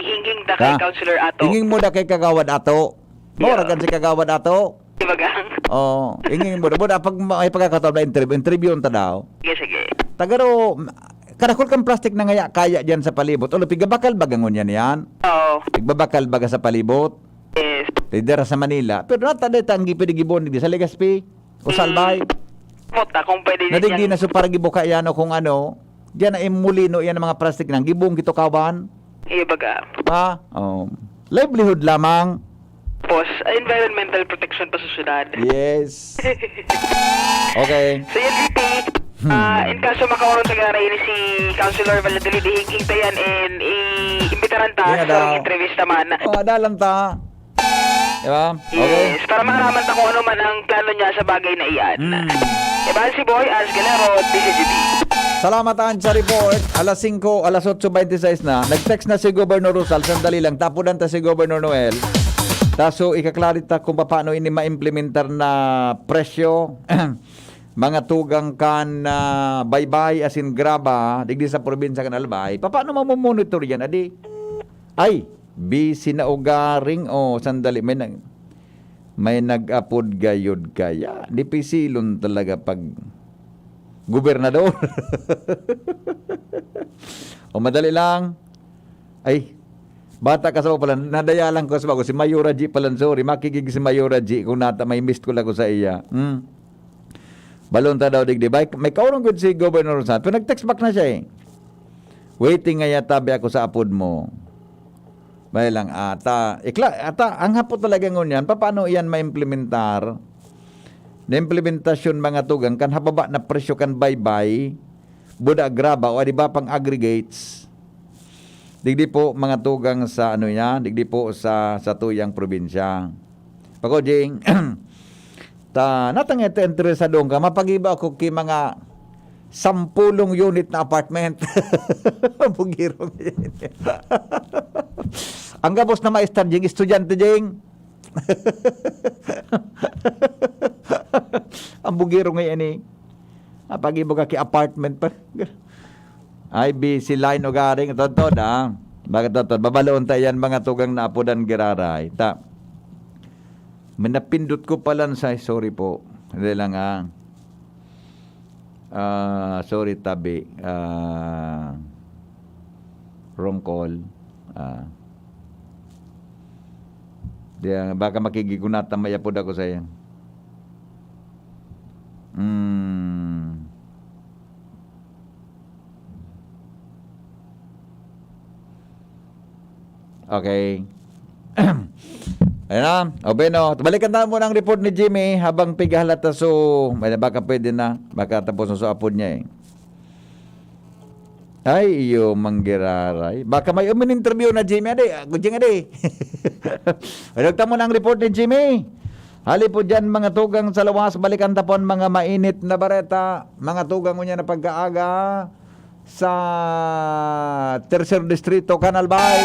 Hingging da kay Ha? Councilor Ato. Hinging mo da kay Kagawad Ato. Yeah. Mauragan si Kagawad Ato. Di ba, gang? Oh, hinging mo da. Buda, pag may pagkakataon na interview, interview ta daw. Sige, sige. Tagaro, karakol kang plastic na ngaya kaya dyan sa palibot. Ulo, pigabakal baga ngunyan yan? Oo. Pigbabakal baga sa palibot? Yes. Dara sa Manila. Pero nata, dahil tanggi pwede gibon, di sa Legazpi. O Salbay. Puta, kung pwede Na din digdi yan. Na so para gibuka yan o kung ano. Diyan na imulino yan ang mga plastic nang gibong gitukawan. Iya baga. Ha? Oh. Livelihood lamang. Boss, environmental protection pa sa syudad. Yes. Okay. So yun, V P, Hmm. ah, in kaso makaurong tagaray ni si Councilor Valladolid, ihingking ta yan and i-imbitaran ta Yan sa daw. Intervista man. Oh, adalan ta. Di ba? Okay. Yes, para maaraman ta kung ano man ang plano niya sa bagay na iyan. Mm. Iban si Boy Ans Galero, D Z G P. Salamat, Ans, sa report. Alas singko, alas otso bente seis na. Nag-text na si Governor Rosal. Sandali lang, tapudan ta si Governor Noel. Taso, ikaklarit ta kung paano ini ma-implementar na presyo. Mga tugang kan, ah, baybay asin graba, digdi sa probinsya kan Albay. Paano mamomonitor yan? Adi, ay, busy na ugaring. Oh, sandali. May nag-, may nag-apod gayod kaya. Dipisilon talaga pag gobernador. O, madali lang. Ay, bata ka sa pala. Nadaya lang ko sa bago. Si Mayora G pala, sorry. Makigig si Mayora G kung nata, may missed call ako sa iya. Hmm. Balon ta daw digdi. May, may kaurong gud si Governor Rosal. Pero nag-text back na siya eh. Waiting nga yatabi ako sa apod mo. May lang ata. Ikla, ata, ang hapot talaga ngunyan, paano iyan maimplementar? Na implementasyon, mga tugang, kan hababa na presyo kan baybay, buda graba, o di ba pang aggregates? Digdi po, mga tugang, sa ano yan, digdi po sa, sa tuyang probinsya. Pako, Jing, ta, natang ito interesado ka, mapagiba ako ki mga sampulong unit na apartment. Bugirong yan. Ang gabos na maestar, Jing, estudyante, Jing. Ang bugirong yan eh. Mapagiba ka ki apartment pa. Ay, busy line o garing. Totoo na. Bakit totoo? Babaloon tayo yan, mga tugang na apodan giraray. Ta. May napindot ko pala sa, sorry po. Hindi lang, ah. Ah, sorry, tabi. Ah, wrong call. Ah. Di, ah, baka makikigunatan, may apod ako sa'yo. Hmm. Okay. Ayan na. O, Beno, balikan tayo muna ang report ni Jimmy habang pighalata. So, may baka pwede na. Baka tapos na sa apod niya eh. Ay, iyo, manggiraray. Baka may umin-interview na, Jimmy. Adi, ah, Jing, adi. Balikan tayo muna ang report ni Jimmy. Hali po dyan, mga tugang sa lawas. Balikan ta po ang mga mainit na bareta. Mga tugang, unya na pagkaaga. Sa Tercer Distrito, Canal Bay.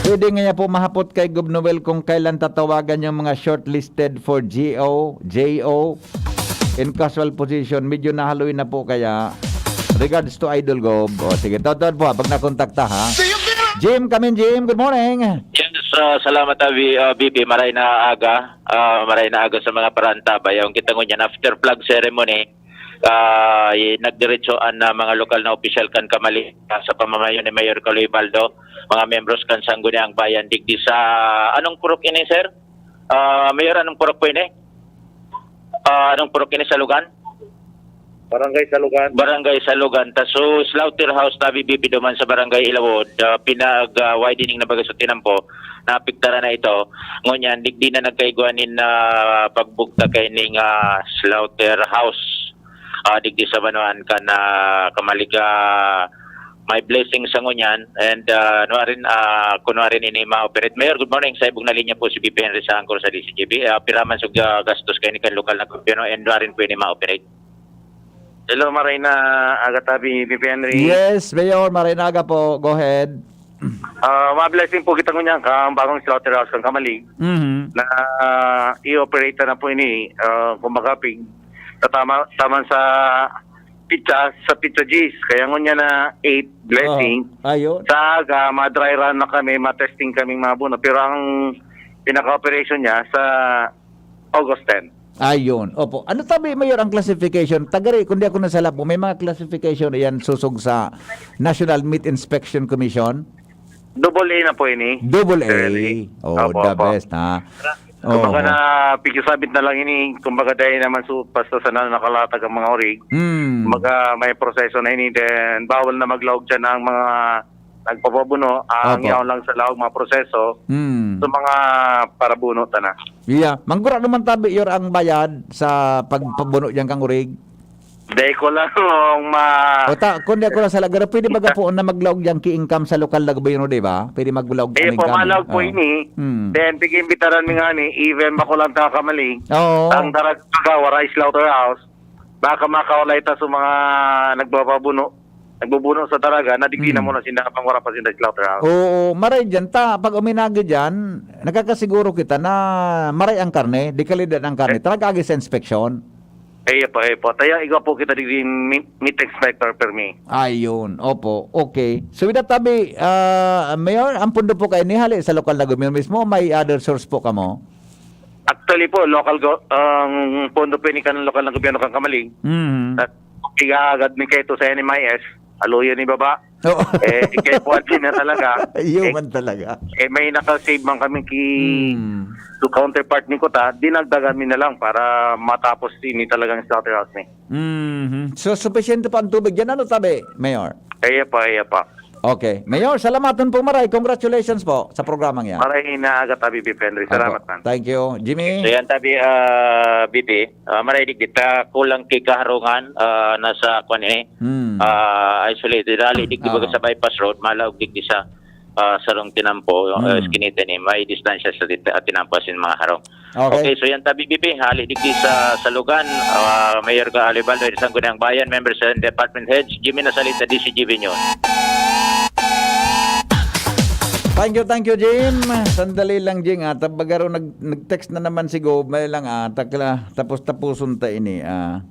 Pwede nga niya po mahapot kay Gov Noel kung kailan tatawagan yung mga shortlisted for G O, J O, in casual position. Medyo nahaloy na po kaya. Regards to Idol Gov. O, sige, tawad po ha, pag nakontakta ha. Jim, come in, Jim. Good morning. Yes, ah, salamat, ah, V-, ah, V P. Maray na aga. Ah, maray na aga sa mga parantabay. Ang kita ngunyan, after flag ceremony, ah, y-, nagdiretso an, ah, mga lokal na opisyal kan Kamali, ah, sa pamamayo ni Mayor Kaloy Baldo, mga membros kan Sangguniang Bayan digdi sa, anong purok ini, sir? Ah, Mayor, anong purok po ini? Ah, anong purok ini sa Lugan? Barangay Salugan. Barangay Salugan. Ta so, slaughterhouse na bibipido man sa Barangay Ilawod, ah, pinag, ah, widening na baga sa tinampo, naapektaran na ito. Ngunyan, digdi na nagkaigwa nin, ah, pagbugtak kaining, ah, slaughterhouse. Ah, digdi sa banwaan kan, ah, Kamaliga, may blessing sa ngunyan. And, ah, ano rin, ah, kunwari ini ma-operate. Mayor, good morning. Sa ibong na linya po si V P Henry sa Angkor sa D C G B. Ah, piraman sa, ah, gastos kayo ni kan lokal na gobyerno and warin po ini ma-operate. Hello, maray na aga tabi, V P Henry. Yes, Mayor, maray na aga po. Go ahead. Ah, ma-blessing po kita ngunyan kang bagong slaughterhouse kang Kamalig Mhm. na, ah, i-operate na po ini, ah, kumbaga, pig-, tatama, taman sa pizza, sa pizza G's. Kaya ngunyan na eight blessing. Oh, ayun. Sa aga, ma-dry run na kami, ma-testing kaming mga buno. Pero ang pinaka-operation niya sa August ten. Ayun. Opo. Ano tabi, Mayor, ang classification? Tagari, kung di ako nasala po, may mga classification yan susog sa National Meat Inspection Commission? Double A na po ini. Double A. Sir Henry. Oh, Opo, the opo. best, ha? Kumbaga Oo. na, pigsabit na lang ini, kumbaga dahil naman su-, basta sa na-, nakalatag ang mga orig, Hmm. kumbaga may proseso na ini, then bawal na maglaog dyan ang mga nagpapabuno, ang Opo. yaon lang sa laog, mga proseso, Hmm. sa mga parabuno, tana. Yeah. Manggura naman tabi, Yor, ang bayad sa pagpabuno diyan kang urig? Dai ko lang ma- O ta, kung di ako lang sala, pero pwede baga po na maglaog diyan ki income sa lokal na gobyerno, di ba? Pwede maglaog Ayun ang po, income, eh. malaog po Oo. ini. Hmm. Then, pag-imbitaran mi nga ni, even bako lang ta kamaling, Oo. ang darag pagawa, rice slaughterhouse, baka makawalay ta sa mga nagbababuno, nagbubuno sa daraga, na digdi na Mm. muna sinda, pang wala pa sinda slaughterhouse. Oo, maray dyan. Ta, pag uminagi dyan, nakakasiguro kita na maray ang karne, di kalidad ang karne. Eh. Tarag agi sa inspeksyon. Iyo po, iyo po. Tayo, igwa po kita digdi meat, meat inspector permi. Ayun, opo. Okay. So, with that, tabi, ah, Mayor, ang pundo po kayo ni hali sa lokal na gobyerno mismo, may other source po kamo? Actually po, local go-, ang pondo po ini kan lokal na gobyerno kan Kamaling. Mhm. At igagad mi kayo to sa N M I S, aluyon ni baba. Oo. Eh, kaya po, di na talaga. Iyo Eh, man talaga. eh, may naka-save man kami ki Hmm. to counterpart ni Kuta, dinagdagan mi na lang para matapos ini talagang slaughterhouse ni. Mhm. So, supisyente pa ang tubig dyan. Ano tabi, Mayor? Kaya pa, kaya pa. Okay. Mayor, salamaton po maray. Congratulations po sa programang yan. Maray na aga tabi, Bipenry. Salamat, Opo. man. Thank you. Jimmy? So, yan tabi, ah, B P. Ah, maray digdi ta kulang ki kaharungan, ah, nasa kwan ini. Hmm. Ah, isolated. Hali digdi baga Oo. sa bypass road, malaog digdi sa, ah, sarong tinampo, ah, Hmm. iskinita ni. May distansya sa tit-, ah, tinampo asin mga harong. Okay. Okay, so yan tabi, B P. Hali digdi sa, sa Lugan, ah, Mayor ka Alibaldo, isang gunang bayan, member sa department heads, Jimmy Nasalita, D C G B News. Thank you, thank you, Jim. Sandali lang, Jing, ah. Tabagaro nag-, nag-text na naman si Gob. May lang, ah. Takla, tapos-tapuson ta ini, ah.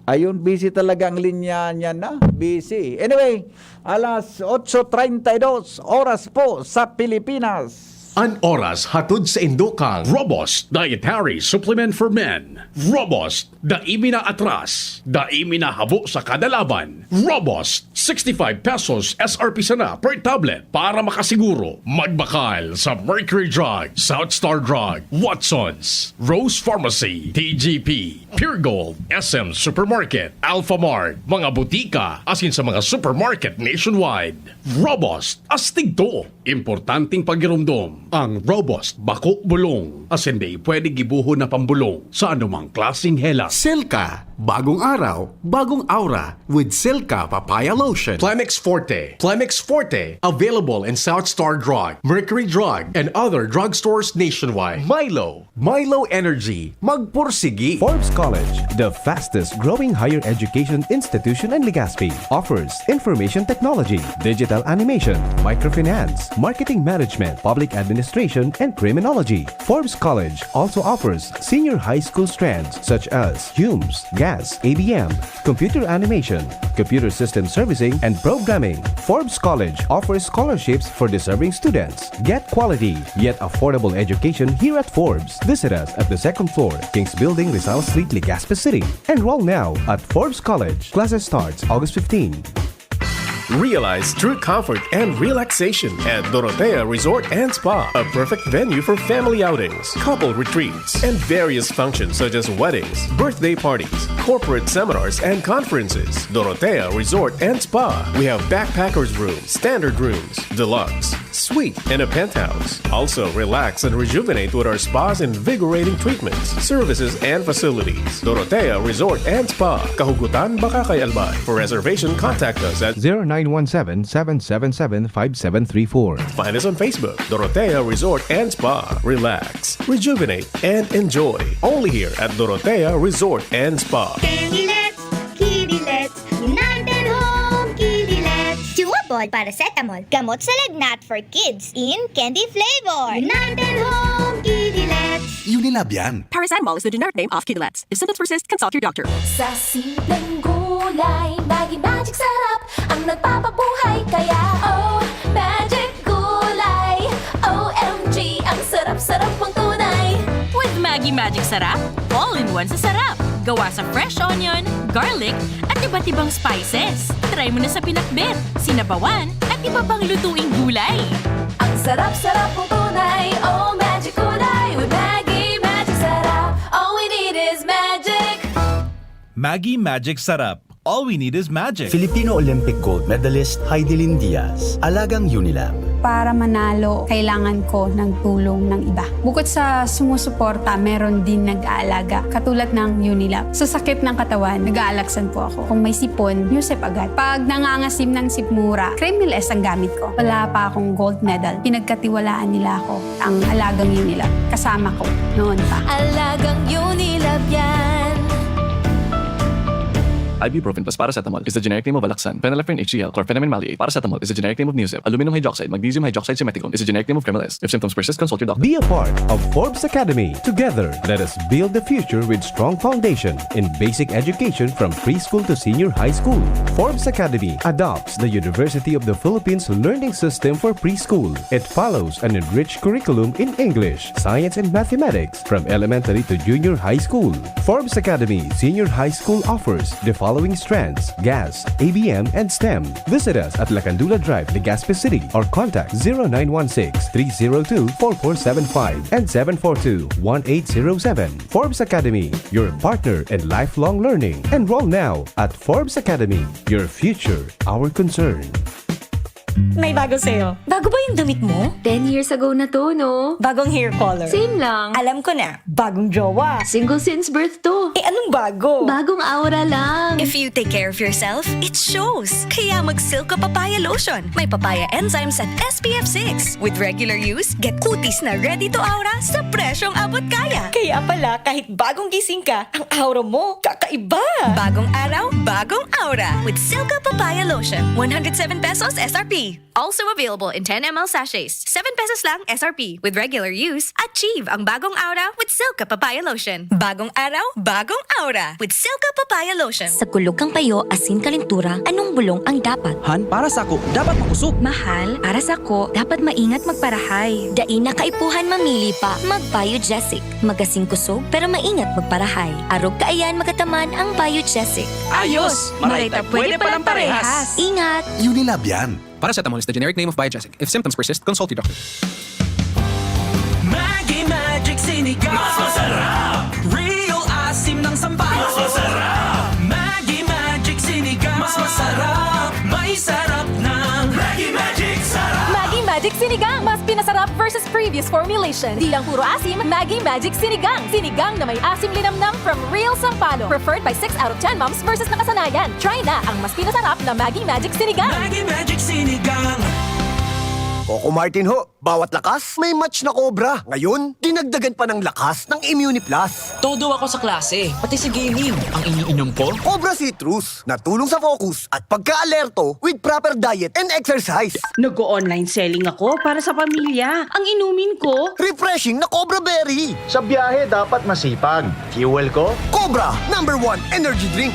Ayun, busy talaga ang linya niya na. Busy. Anyway, alas otso treinta y dos, oras po sa Pilipinas. An oras hatod sa indokang Robust Dietary Supplement for Men. Robust, dai mi na atras, dai mi na habo sa kada laban. Robust, sixty-five pesos S R P sana per tablet. Para makasiguro, magbakal sa Mercury Drug, South Star Drug, Watsons, Rose Pharmacy, T G P, Pure Gold, S M Supermarket, Alphamart, mga butika, asin sa mga supermarket nationwide. Robust, astig to! Importanteng pagiromdom, ang Robust bako bulong, asin dai pwede gibohon na pambulong sa anumang klaseng helat. Silka, bagong araw, bagong aura, with Silka Papaya Lotion. Plemex Forte, Plemex Forte, available in South Star Drug, Mercury Drug, and other drugstores nationwide. Milo, Milo Energy, magpursigi. Forbes College, the fastest growing higher education institution in Legazpi, offers information technology, digital animation, microfinance, marketing management, public administration, and criminology. Forbes College also offers senior high school strands such as Humes, Gas, A B M, computer animation, computer system servicing, and programming. Forbes College offers scholarships for deserving students. Get quality, yet affordable education here at Forbes. Visit us at the second floor, King's Building, Rizal Street, Legazpi City. Enroll now at Forbes College. Classes starts August fifteen. Realize true comfort and relaxation at Dorotea Resort and Spa, a perfect venue for family outings, couple retreats, and various functions such as weddings, birthday parties, corporate seminars, and conferences. Dorotea Resort and Spa. We have backpackers room, standard rooms, deluxe, suite, and a penthouse. Also, relax and rejuvenate with our spa's invigorating treatments, services, and facilities. Dorotea Resort and Spa, Kahugutan, Bacacay, Albay. For reservation, contact us at zero nine one seven, seven seven seven, five seven three four. Find us on Facebook, Dorotea Resort and Spa. Relax, rejuvenate, and enjoy. Only here at Dorotea Resort and Spa. Candy Lets, Kitty Lets, United Home Kitty Lets. Chewable paracetamol, gamot sa lagnat for kids in candy flavor. United Home Kitty Lets. Unilab yan. Paracetamol is the generic name of Kidulets. If symptoms persist, consult your doctor. Sa simpleng gulay, Maggi Magic Sarap ang nagpapabuhay. Kaya, oh, Magic Gulay. O M G, ang sarap-sarap mong tunay. With Maggi Magic Sarap, all-in-one sa sarap. Gawa sa fresh onion, garlic, at iba't ibang spices. Try mo na sa pinakbet, sinabawan, at iba pang lutuing gulay. Ang sarap-sarap mong tunay. Oh, Magic Gulay with Maggi Magic Sarap. All we need is magic. Maggi Magic Sarap. All we need is magic. Filipino Olympic gold medalist Hidilyn Diaz, alagang Unilab. Para manalo, kailangan ko ng tulong ng iba. Bukod sa sumusuporta, meron din nag-aalaga, katulad ng Unilab. Sa sakit ng katawan, nag-aalaksan po ako. Kung may sipon, Newsep agad. Pag nangangasim ng sikmura, Cremil S ang gamit ko. Wala pa akong gold medal. Pinagkatiwalaan nila ako. Ang alagang Unilab, kasama ko noon pa. Alagang Unilab yan. Ibuprofen plus paracetamol is the generic name of Alaxan. Phenylephrine H C L, chlorphenamine maleate. Paracetamol is the generic name of Newsep. Aluminum hydroxide, magnesium hydroxide, simethicone is the generic name of Cremil S. If symptoms persist, consult your doctor. Be a part of Forbes Academy. Together, let us build the future with strong foundation in basic education from preschool to senior high school. Forbes Academy adopts the University of the Philippines learning system for preschool. It follows an enriched curriculum in English, science, and mathematics from elementary to junior high school. Forbes Academy Senior High School offers the following strands: Gas, A B M, and STEM. Visit us at Lacandula Drive, Legazpi City, or contact zero nine one six, three zero two, four four seven five and seven four two, one eight zero seven. Forbes Academy, your partner in lifelong learning. Enroll now at Forbes Academy. Your future, our concern. May bago sa'yo. Bago ba yung damit mo? Ten years ago na to, no? Bagong hair color. Same lang. Alam ko na. Bagong jowa. Single since birth to. Eh, anong bago? Bagong aura lang. If you take care of yourself, it shows. Kaya mag Silka Papaya Lotion. May papaya enzymes at S P F six. With regular use, get kutis na ready to aura sa presyong abot kaya. Kaya pala, kahit bagong gising ka, ang aura mo, kakaiba. Bagong araw, bagong aura. With Silka Papaya Lotion. One hundred seven pesos S R P. Also available in ten M L sachets. Seven pesos lang S R P. With regular use, achieve ang bagong aura with Silka Papaya Lotion. Bagong araw, bagong aura with Silka Papaya Lotion. Sa kulog kan payo asin kalentura, anong bulong ang dapat? Han, para sako, dapat makosog. Mahal, para sako, dapat maingat magparahay. Dai na kaipuhan mamili pa, mag-Biogesic. Magasin kosog pero maingat magparahay. Arog kaiyan magataman ang Biogesic. Ayos! Maray ta pwede palang parehas. Ingat! Unilab yan. Paracetamol is the generic name of Biogesic. If symptoms persist, consult your doctor. Maggi Magic Sinigang. Mas masarap. Real asim ng sampalok. Mas masarap. Maggi Magic Sinigang. Mas masarap. May sarap ng Maggi Magic Sarap. Maggi Magic Sinigang, mas pinasarap versus previous formulation. Di lang puro asim, Maggi Magic Sinigang. Sinigang na may asim linamnam from real sampalok. Preferred by six out of ten moms versus nakasanayan. Try na ang mas pinasarap na Maggi Magic Sinigang. Maggi Magic Sinigang. Coco Martin ho, bawat lakas may match na Cobra. Ngayon, dinagdagan pa ng lakas ng Immuniplus. Todo ako sa klase, pati si gaming. Ang iniinom ko? Cobra Citrus, na tulong sa focus at pagka-alerto with proper diet and exercise. Nag-o-online selling ako para sa pamilya. Ang inumin ko? Refreshing na Cobra Berry. Sa biyahe, dapat masipag. Fuel ko? Cobra, number one energy drink.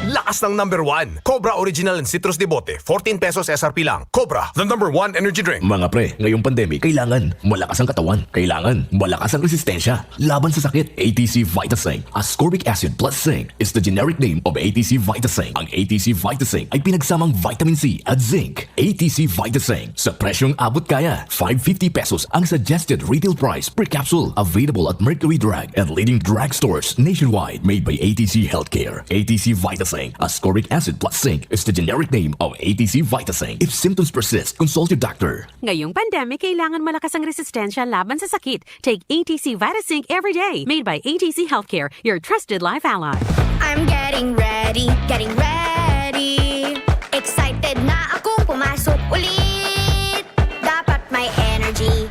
Lakas ng number one. Cobra Original and Citrus de Bote, fourteen pesos S R P lang. Cobra, the number one energy drink. Mga pre, ngayong pandemic, kailangan malakas ang katawan. Kailangan malakas ang resistensya laban sa sakit. A T C Vitasing, ascorbic acid plus zinc, is the generic name of A T C Vitasing. Ang A T C Vitasing ay pinagsamang vitamin C at zinc. A T C Vitasing, sa presyong abot kaya. Five fifty pesos ang suggested retail price per capsule. Available at Mercury Drug and leading drugstores nationwide. Made by A T C Healthcare. A T C Vitasing, ascorbic acid plus zinc, is the generic name of A T C Vitasing. If symptoms persist, consult your doctor. Ngayong pandemic, kailangan malakas ang resistensya laban sa sakit. Take A T C Vitasing every day. Made by A T C Healthcare, your trusted life ally. I'm getting ready, getting ready. Excited na akong pumasok ulit. Dapat may energy,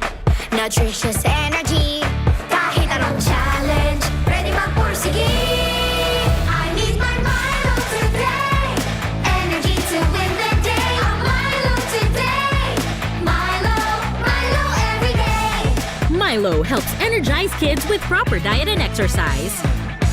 nutritious energy. Kahit anong challenge, ready magpursige. I need my Milo today. Energy to win the day. A Milo today. Milo, Milo every day. Milo helps energize kids with proper diet and exercise.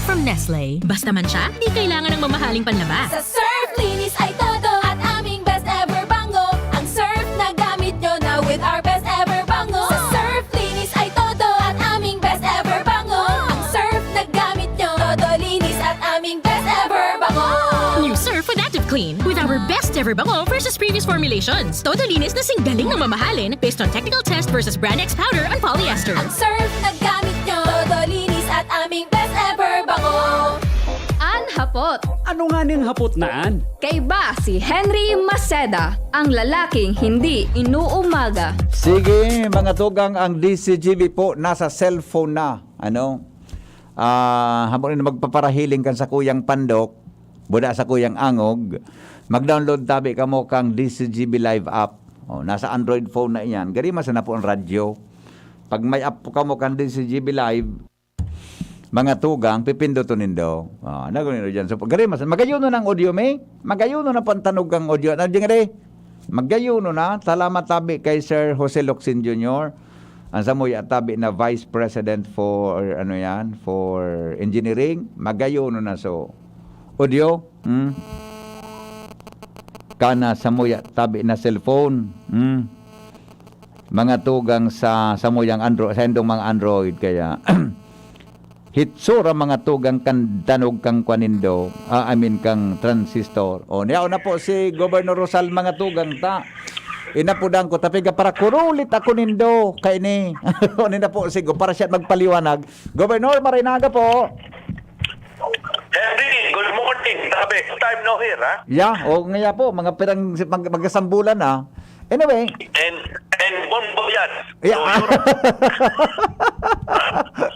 From Nestle. Basta man siya, di kailangan ng mamahaling panlaba. Sa Surf, linis ay todo at aming best ever bango. Ang Surf na gamit nyo na with our best ever bango. Sa Surf, linis ay todo at aming best ever bango. Ang Surf na gamit nyo, todo linis at aming best ever bango. New Surf with Active Clean with our best ever bango versus previous formulations. Todo linis na singgaling ng mamahalin based on technical test versus Brand X powder and polyester. Ang Surf na gamit nyo, todo linis at aming best ever bango. An hapot. Ano nga ning hapot na an? Kaiba si Henry Maceda, ang lalaking hindi inuumaga. Sige, mga tugang, ang D C G B po nasa cellphone na. Ano? Ah, hamo rin magpaparahiling kan sakuyang pandok, buda sakuyang angog, mag-download tabi kamo kang D C G B Live app. Oh, nasa Android phone na iyan. Gari man sana po ang radyo. Pag may app po kamo kang D C G B Live, mga tugang, pipinduton nindo. Ah, nago nindo dyan. So, gari mas, magayuno ng audio, may? Magayuno na pantanog kang audio. Ano dyan gari? Magayuno na. Salamat tabi kay Sir Jose Locsin Junior. Ang samuya tabi na Vice President for, ano yan, for Engineering. Magayuno na. So, audio, hmm? Kana samuya tabi na cellphone, hmm? Mga tugang sa samuyang Android, sa indong mga Android, kaya hitsura mga tugang kan danog kang kwanindo, ah, I mean, kang transistor. O, niyaw na po si Governor Rosal, mga tugang ta. Inapudan ko, tapiga para kurulit ako nindo, kaini. O, ni na po si Go, para siya magpaliwanag. Governor, marinaga po. Henry, good morning. Sabi, time no here, ha? Yeah, o nga po, mga pirang mag, magkasambulan na. Anyway. And, and bon voyage. Yeah.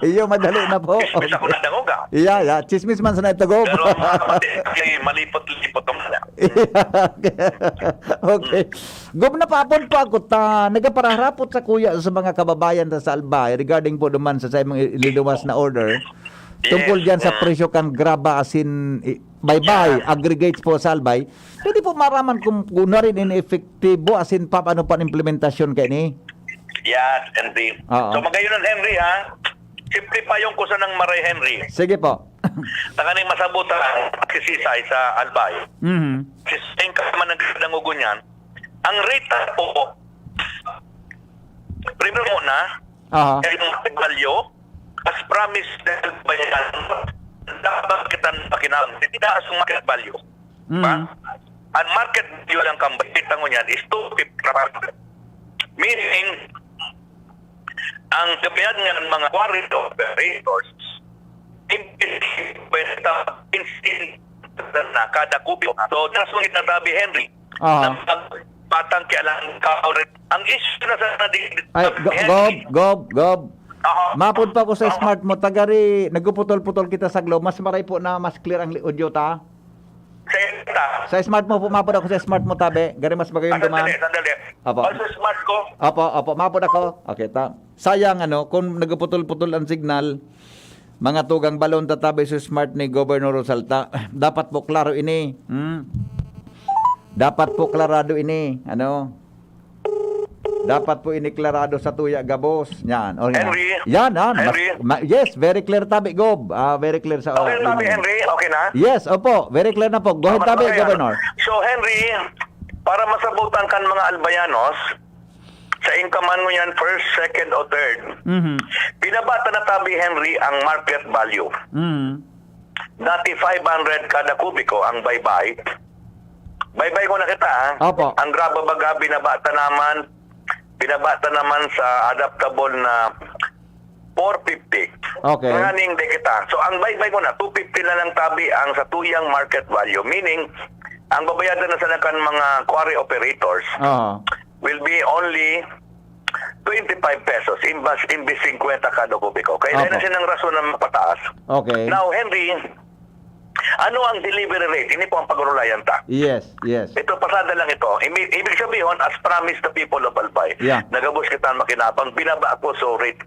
Iyo, madali na po. Chismis ako na dangog, ah. Yeah, yeah. Chismis man sa naitagog. Pero ang mga kapatid, ay malipot-lipot naman, ah. Okay. Gov, napapon po ako ta, nagapaharapot sa kuya sa mga kababayan sa Salbay regarding po naman sa, sa imong ililuwas na order. Tungkol Yes, diyan sa mm. presyo kan graba asin, i-, baybay, Yan. aggregates po sa Albay, pwede po maraman kung, kung na rin inefektibo asin pa, paano pa ang implementasyon kaini? Yes, Henry. Oo. So, magayon, Henry, ha? Simple pa yung kusa ng Maray, Henry. Sige po. Tanganing masabutan ang pagsisisay sa Albay. Mhm. Sisayang ka man ang dangugon yan. Ang rate po, primero muna, Aha. yung market value, as promised dahil ba yan, dapat kita pakinabang. Hindi taas ang market value. Mm. Ba? Ang market value lang kang balita mo niyan is two fifty. Meaning, ang kabayad nga ng mga quarry operators, imbis kwenta, instant na kada kubiko. So, that's why nagtatabi, Henry, Aha. na magpatang kaya lang ka. Ang issue na sana di, Ay, go-, Henry. Gob, Gob, Gob. Aha. Mapod pa ko sa Aha. smart mo, tagari, nagpuputol-putol kita sa Globe. Mas maray po na mas clear ang li-, audio ta. Sa ita. Sa smart mo po, mapod ako sa smart mo, tabi. Gari mas magayon Ah, duman. sandali, sandali. Apo. Oh, sa smart ko. Apo, apo, mapod ako. Okay, ta. Sayang, ano, kung nagpuputol-putol ang signal, mga tugang balon tatabi sa smart ni Governor Rosalta. Dapat po klaro ini. Hmm? Dapat po klarado ini. Ano? Dapat po iniklarado sa tuya gabos. Yan. O, yan. Henry? Yan, ah. Mas, Henry? ma-, yes, very clear tabi, Gob. Ah, very clear sa Okay, oras tabi, ninyo. Henry? Okay na? Yes, opo. Very clear na po. Go ahead, Oh, tabi, okay, Governor. ano? So, Henry, para masabutan kan mga Albayanos, sa income mo yan, first, second, o third, Mhm. binabata na tabi, Henry, ang market value. Mhm. Dati five hundred kada kubiko ang baybay. Baybay ko na kita, ha? Opo. Ang graba baga, binabata naman, binabata naman sa adaptable na four fifty. Okay. Nganing di kita. So, ang baybay ko na, two fifty na lang tabi ang sa tuyang market value. Meaning, ang babayadan na sana kan mga quarry operators Aha. will be only twenty-five pesos, imbas, imbis fifty kada kubiko. Kaya Apo. na siya ng rason na mapataas. Okay. Now, Henry, ano ang delivery rate? Ini po ang pag-urulayan ta. Yes, yes. Ito, pasada lang ito. Imi-, ibig sabihin, as promised the people of Albay, Yeah. nagabos kita makinabang, binaba ko, so rate.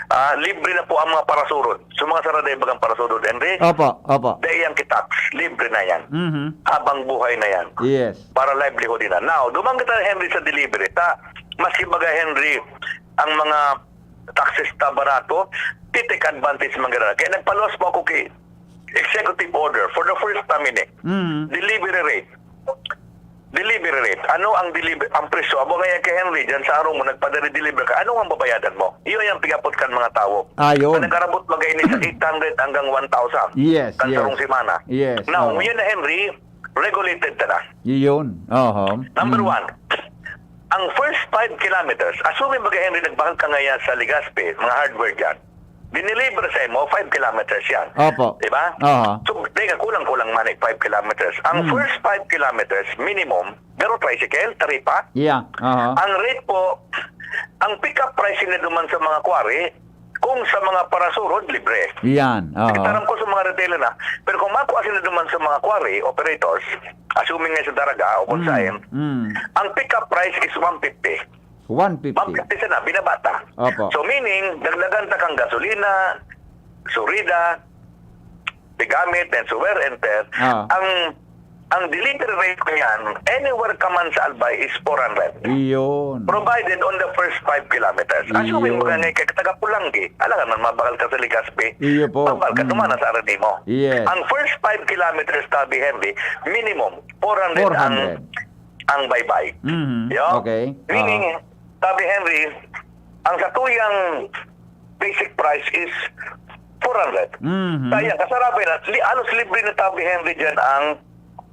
Ah, libre na po ang mga parasurod. So, mga saraday bagang parasurod, Henry, Opo, opo. dai yang kitax, libre na yan. Mhm. Habang buhay na yan. Yes. Para livelihood na. Now, duman kita, Henry, sa delivery. Ta, maski baga, Henry, ang mga taxes ta barato, ti-take advantage man gana. Kaya nagpaluwas po ako kay executive order for the first time ini. Mm. Delivery rate. Delivery rate. Ano ang deliver-, ang presyo? Abo nga yan kay Henry, dyan sa araw mo, nagpadali-deliver ka. Ano ang babayadan mo? Iyo yung pigapot kan mga tao. Ah, yun. Ang nagkarabot bagay ni sa eight hundred hanggang one thousand. Yes, Kan yes. sarong semana. Yes, Now, oo. yun na, Henry, regulated ka na. Yun. Oho. Number Mm. one, ang first five kilometers, assuming baga, Henry, nagbakal ka ngayon sa Legazpi, mga hardware dyan, diniliver sa imo, five kilometers yan. Opo. Di ba? Aha. So, teka, kulang-kulang man eh, five kilometers. Ang Hmm. first five kilometers, minimum, pero tricycle, taripa. Yeah. Aha. Ang rate po, ang pick-up price na duman sa mga quarry, kung sa mga parasurod, libre. Yan. Aha. Itaram ko sa mga retailer na. Pero kung makua sila duman sa mga quarry operators, assuming nga sa Daraga o kung Hmm. saan, Hmm. ang pick-up price is one fifty. One fifty. One fifty sana, binabata. Opo. So, meaning, dagdagan ta kang gasolina, surida, pigamit, and so wear and tear. Ah. Ang, ang delivery rate ko yan, anywhere ka man sa Albay, is four hundred. Iyon. Provided on the first five kilometers. Assuming Iyon. mga ngay kay taga Pulanggi, alangan man mabakal ka sa Legazpi. Iyo po. Mabakal ka, Mm. duman na sa Aranimo. Yes. Ang first five kilometers, tabi Henry, minimum, four hundred ang four hundred. ang baybay. Mhm. Yo? Okay. Meaning, Oo. tabi Henry, ang satuyang basic price is four hundred. Mhm. Kaya, kasarabay na, li-, alos libre na tabi Henry dyan ang,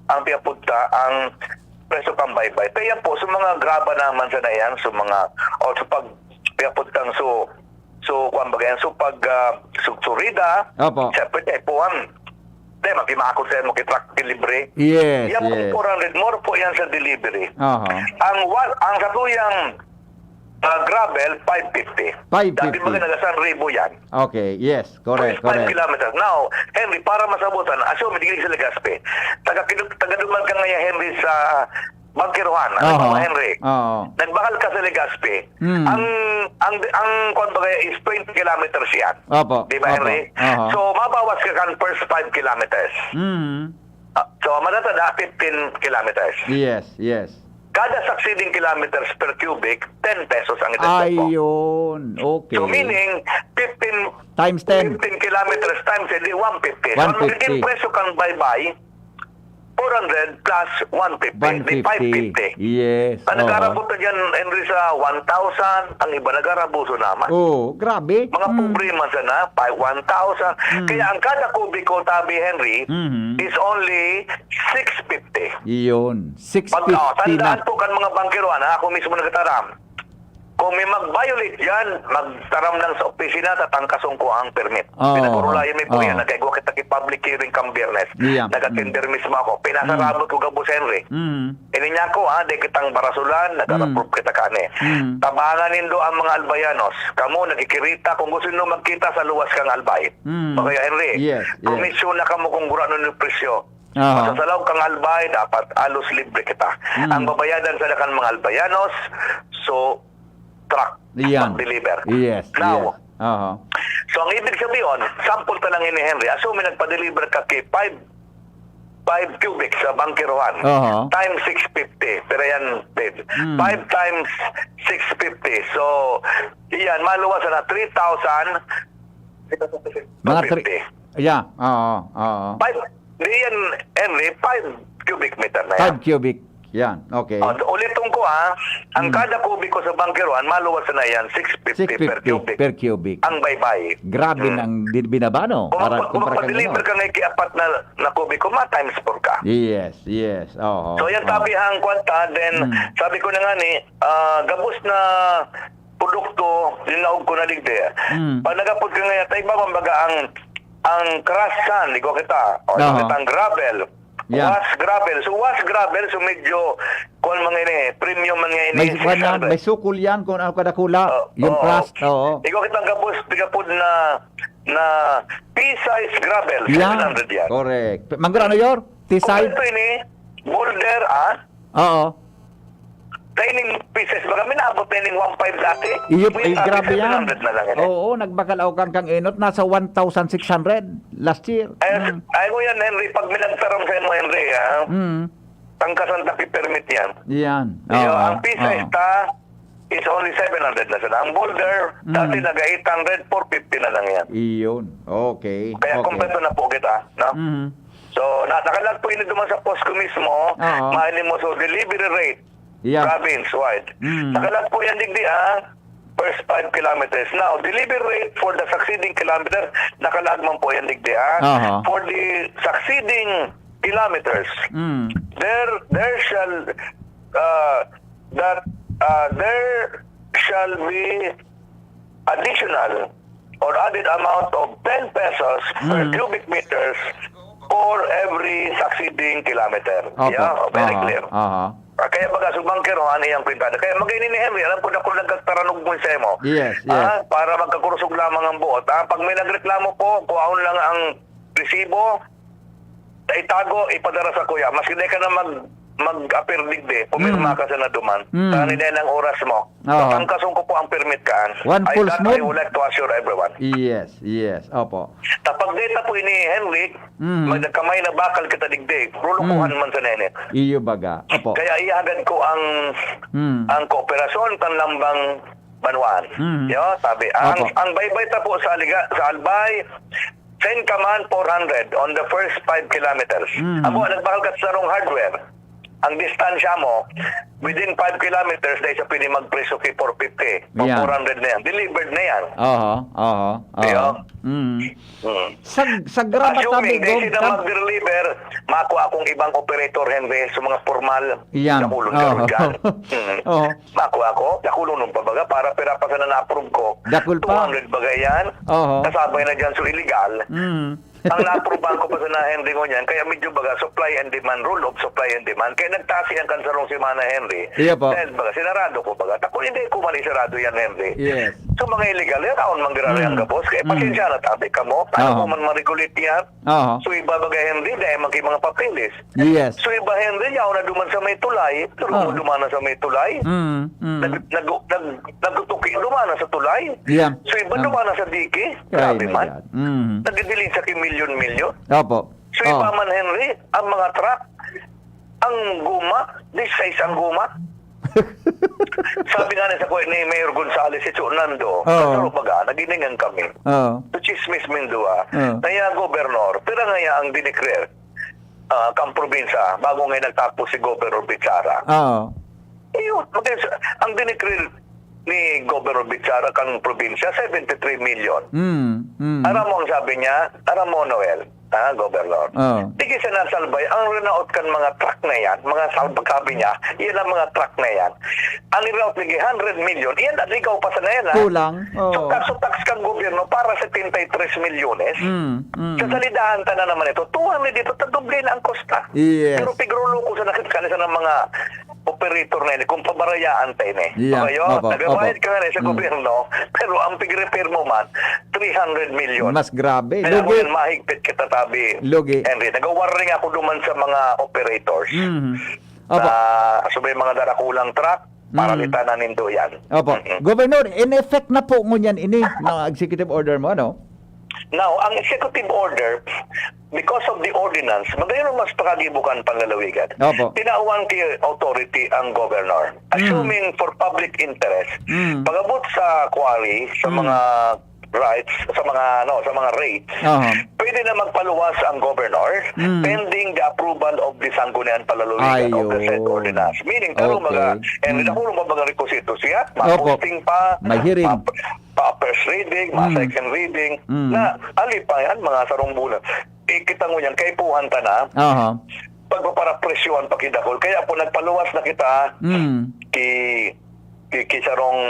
ang piyapunta, ang presyo pang baybay. Kaya po, sa mga graba naman sa na yan, sa mga, o sa pag, piyapuntang so, so, kwan ba yan, so pag, ah, su-, surida, Opo. siyempre, tayo po ang, di, magkimakot sa mo, kitrak, libre. Yes, Yan po, yes. four hundred, more po yan sa delivery. Aha. Ang wa-, ang satuyang, ah, gravel, five fifty. Five fifty. Dati mga nagasan ribo yan. Okay, yes, correct, Twenty-five correct. kilometers. Now, Henry, para masabutan, assume, digil sa Legazpi. Taga, taga duman ka ngayon, Henry, sa Bangkerohan, ano Aha. mo, Henry? Oo. Nagbakal ka sa Legazpi. Mm. Ang, ang, ang, kwan ba kaya is twenty kilometers yan. Opo. Di ba, Opo. Henry? Aha. So, mabawas ka kan first five kilometers. Mm. Ah, so, matatanda, fifteen kilometers. Yes, yes. Kada succeeding kilometers per cubic, ten pesos ang idagdag mo. Ayun. Okay. So, meaning, fifteen Times ten. fifteen kilometers times, edi one fifty. So, ang One fifty. magiging presyo kang baybay, four hundred plus one fifty, di One fifty. five fifty. Yes, Ang oo. nag-aarabot na dyan, Henry, sa one thousand, ang iba nag-aarabuso naman. Oo, grabe. Mga Mm. pobre man sana, pa one thousand. Mm. Kaya ang kada kubiko, tabi, Henry, Mhm. is only six fifty. Iyon, Pag, oh, six fifty tandaan na. po kan mga bangkerohan, ha? Ako mismo nagtataram. Kung may mag-violate yan, magtaram lang sa opisina, tatangkason ko ang permit. Oo. Pinag-urulayan mi po Oo. yan. Nagkaigwa kita ki public hearing kang Biyernes. Yeah. Nag-attender Mm. mismo ako. Pinasarabot Mm. ko gabos, Henry. Mm. Ini niya ko, ha, di kitang barasulan, nag-approve Mm. kita kani. Mm. Tabangan nindo ang mga Albayanos. Kamo, nagkikirita, kung gusto nindo magkita sa luwas kang Albay. Mm. Okay, Henry? Yes, yes. Komisyon na kamo kung gurano yung presyo. Aha. Masasalaw kang Albay, dapat alos libre kita. Mm. Ang babayadan sa kan mga Albayanos, so, truck, Iyan. mag-deliver. Yes, Now, yes. Aha. so, ang ibig sabihin, sample ta lang ini, Henry. Assume, nagpa-deliver ka ki five, five cubic sa bangkerohan. Aha. Times six fifty. Pero yan, Dave. Mm. Five times six fifty. So, iyan, maluwas na three thousand Mga three, fifty. yeah, oo, oo. Five, di yan, Henry, five cubic meter na yan. Five cubic, yan, okay. O, ulitin ko, ha, ang Hmm. kada kubiko sa bangkerohan, maluwas na yan, six fifty per Six fifty cubic. per cubic. Ang baybay. Grabe Hmm. nang di-, binaba, no? Kung Para magpa-, kung kumpara magpa-deliver kanina. ka ngayon kay apat na, na kubiko, ma-times four ka. Yes, yes, oo, So, yan oo. tabi ang kwanta, then, Hmm. sabi ko na nga ni, ah, gabos na produkto, linaog ko na digdi. Mm. Pag nagapod ka ngayon, tayo ba, kumbaga, ang, ang crush sand, igwa kita. O, Aha. igwa kita ang gravel. Yeah. Wash gravel. So, wash gravel, so medyo, kung mga ini, premium man nga ini, May, kwan yan, six hundred. may sukol yan kung ano kadakula. Oh, Yung oo. crust, oo. Igwa kita ang gabos, tigapod na, na pea-sized gravel, Yan. seven hundred yan. Correct. Manggurano, Yor? Pea-sized? Kompleto ini, boulder, ah? Oo. Training pieces, baga, minaabot na ining one five dati. Iyo, May ay, sabi, grabe yan. seven hundred na lang yan, eh. Oo, nagbakal ako kan kang Enot, nasa one thousand six hundred last year. Ay, Mm. ay, mo yan, Henry, pag minagtaram sa imo, Henry, ha? Mm. Tangkasan ta pi-permit yan. Yan. Iyo, Oo, ang pieces oo. ta is only seven hundred na sana. Ang boulder, Mm. dati naga eight hundred, four fifty na lang yan. Iyon. Okay. Kaya Okay. kompleto na po kita, no? Mhm. So, na, nakalag po ini duman sa post ko mismo, Oo. mahiling mo, so, delivery rate, Yeah. province-wide. Mm. Nakalag po yan digdi, ah, first five kilometers. Now, delivery rate for the succeeding kilometer, nakalag man po yan digdi, ah. Aha. For the succeeding kilometers, Mm. there, there shall, uh, that, uh, there shall be additional or added amount of ten pesos per Mm. cubic meters for every succeeding kilometer. Opo. Yeah, very Aha, clear. aha. Ah, kaya baga, subang kiro, ano yung kwenta? Kaya magayon ni Henry, alam ko na kung nagkataranog mo sa imo. Yes, yes. Ah, para magkakurusog lamang ang buot. Ah, pag may nagreklamo po, kuhaon lang ang resibo, itago, ipadara sa kuya. Maski di ka na mag-, mag-appear digdi, pumirma Mm. ka sa naduman. Mm. Sa nila ng oras mo. Oo. Tatangkason ko po ang permit kaan. One I, full that I smooth. would like to assure everyone. Yes, yes. Opo. Tapag data po ini, Henry, Mm. magkamay na bakal kita digdi. Rulukuhan Mm. man sa nene. Iyo baga. Opo. Kaya ihagad ko ang, Mm. ang kooperasyon kan lambang banwaan. Mm. Yo, sabi, ang, Opo. ang baybay ta po sa Aliga-, sa Albay, send ka man four hundred on the first five kilometers. Mm. Amo, nagbakal ka sa sarong hardware. Ang distansya mo, within five kilometers, dahil sa pwede magpreso kay four fifty. Pag Yan. four hundred na yan. Delivered na yan. Oho, oho, oho. Iyo. Mm. Mm. Sa, sa graba Assuming tabi, they Gov, sila kag- mag-deliver, makuha akong ibang operator, Henry, sa mga formal, Iyan. sa kulong Oo. dyan. Mm. Oo. Makuha ko, sa kulong nung pabaga, para pira pa sana na-approve ko. Dakul pa. Two hundred bagay yan. Oo. Kasabay na dyan, so illegal. Mm. Ang naaprubahan ko pa sana, Henry, ngunyan, kaya medyo baga supply and demand, rule of supply and demand. Kaya nagtasi ang kansarong semana, Henry. Iya po. Dahil baga, sinarado ko baga. Tako, hindi ko man isarado yan, Henry. Yes. So, mga illegal, yan, aon man giraray ang Mm. gabos. Kaya Mm. pasensya na, tabi ka mo. Paano Oo. ko man ma-regulate yan? Aha. So, iba baga, Henry, dahil man kay mga papeles. Yes. So, iba, Henry, yaw na duman sa may tulay. Pero Oo. duman na sa may tulay. Mm, mm. Nag-, nag-, nag-, nagutuki, duman na sa tulay. Yeah. So, iba Um, duman na sa dike. Ay, Grabe my man. God. Mm. Nagdidiling sa kimilyon-milyon. Opo. So, iba Oh. man, Henry, ang mga truck, ang guma, disguise ang guma. Sabi nga na sa kuya ni Mayor Gonzales, si Chu Nando, Oo. kasaro baga, naginingan kami. Oo. So, chismis mindua. Oo. Kaya, Gobernador, pira nga ya ang dineclare, ah, kang probinsya, bago nga nagtapos si Gobernador Bichara. Oo. Iyo, magkano sa, ang dineclare ni Gobernador Bichara kang probinsya, seventy-three million. Mm, mm. Aram mo ang sabi niya? Aram mo, Noel, ha, Gobernador? Oh. Digi sa nasalbay, ang rinaot kan mga truck na yan, mga salbag, sabi niya, yan ang mga truck na yan. Ang rinaot ni hundred million, yan, ligaw pa sana yan, ha? Kulang. So, Oo. tax, so tax kang gobyerno para setenta y tres milyones. Mm, mm. Sa salidahan ta na naman ito, two hundred dito, tadoble na ang kosta. Yes. Pero pigrulo ko sa nakita kanila ng mga operator na ini, kung pabarayaan ta ini. Yeah, Kayo, opo, nagabayad opo. ka nga na sa Mm. gobyerno, pero ang pig-repair mo man, three hundred million. Mas grabe. Kaya Lugi. kung mahigpit kita, tabi, Lugi. Henry, nag-warning ako duman sa mga operators. Mhm. Opo. Na, so may mga darakulang truck, para Mm. kita na nindo yan. Opo. Mm-mm. Governor, in effect na po ngunyan ini, na executive order mo, ano? Now, ang executive order, because of the ordinance, madayon mas pakagibo kan panlalawigan. Opo. Tinawan kay authority ang governor. Mm. Assuming for public interest, Mm. pag-abot sa quarry, sa Mm. mga rights, sa mga, ano, sa mga rates, Aha. pwede na magpaluwas ang governor Mm. pending the approval of the Sangguniang Panlalawigan of the said Ayun. ordinance. Meaning, Okay. tarong mga, and Mm. nakulong pa mga requisito siya, Opo. ma-posting pa, May hearing. ma-, pa first reading, ma Mm. second reading, Mm. na ali pa yan, mga sarong bulan. Eh, kita mo yan, kaipuhan ta na, Aha. pagpaparapresyohan pa kidakol. Kaya po, nagpaluwas na kita Mm. ki, ki, ki sarong,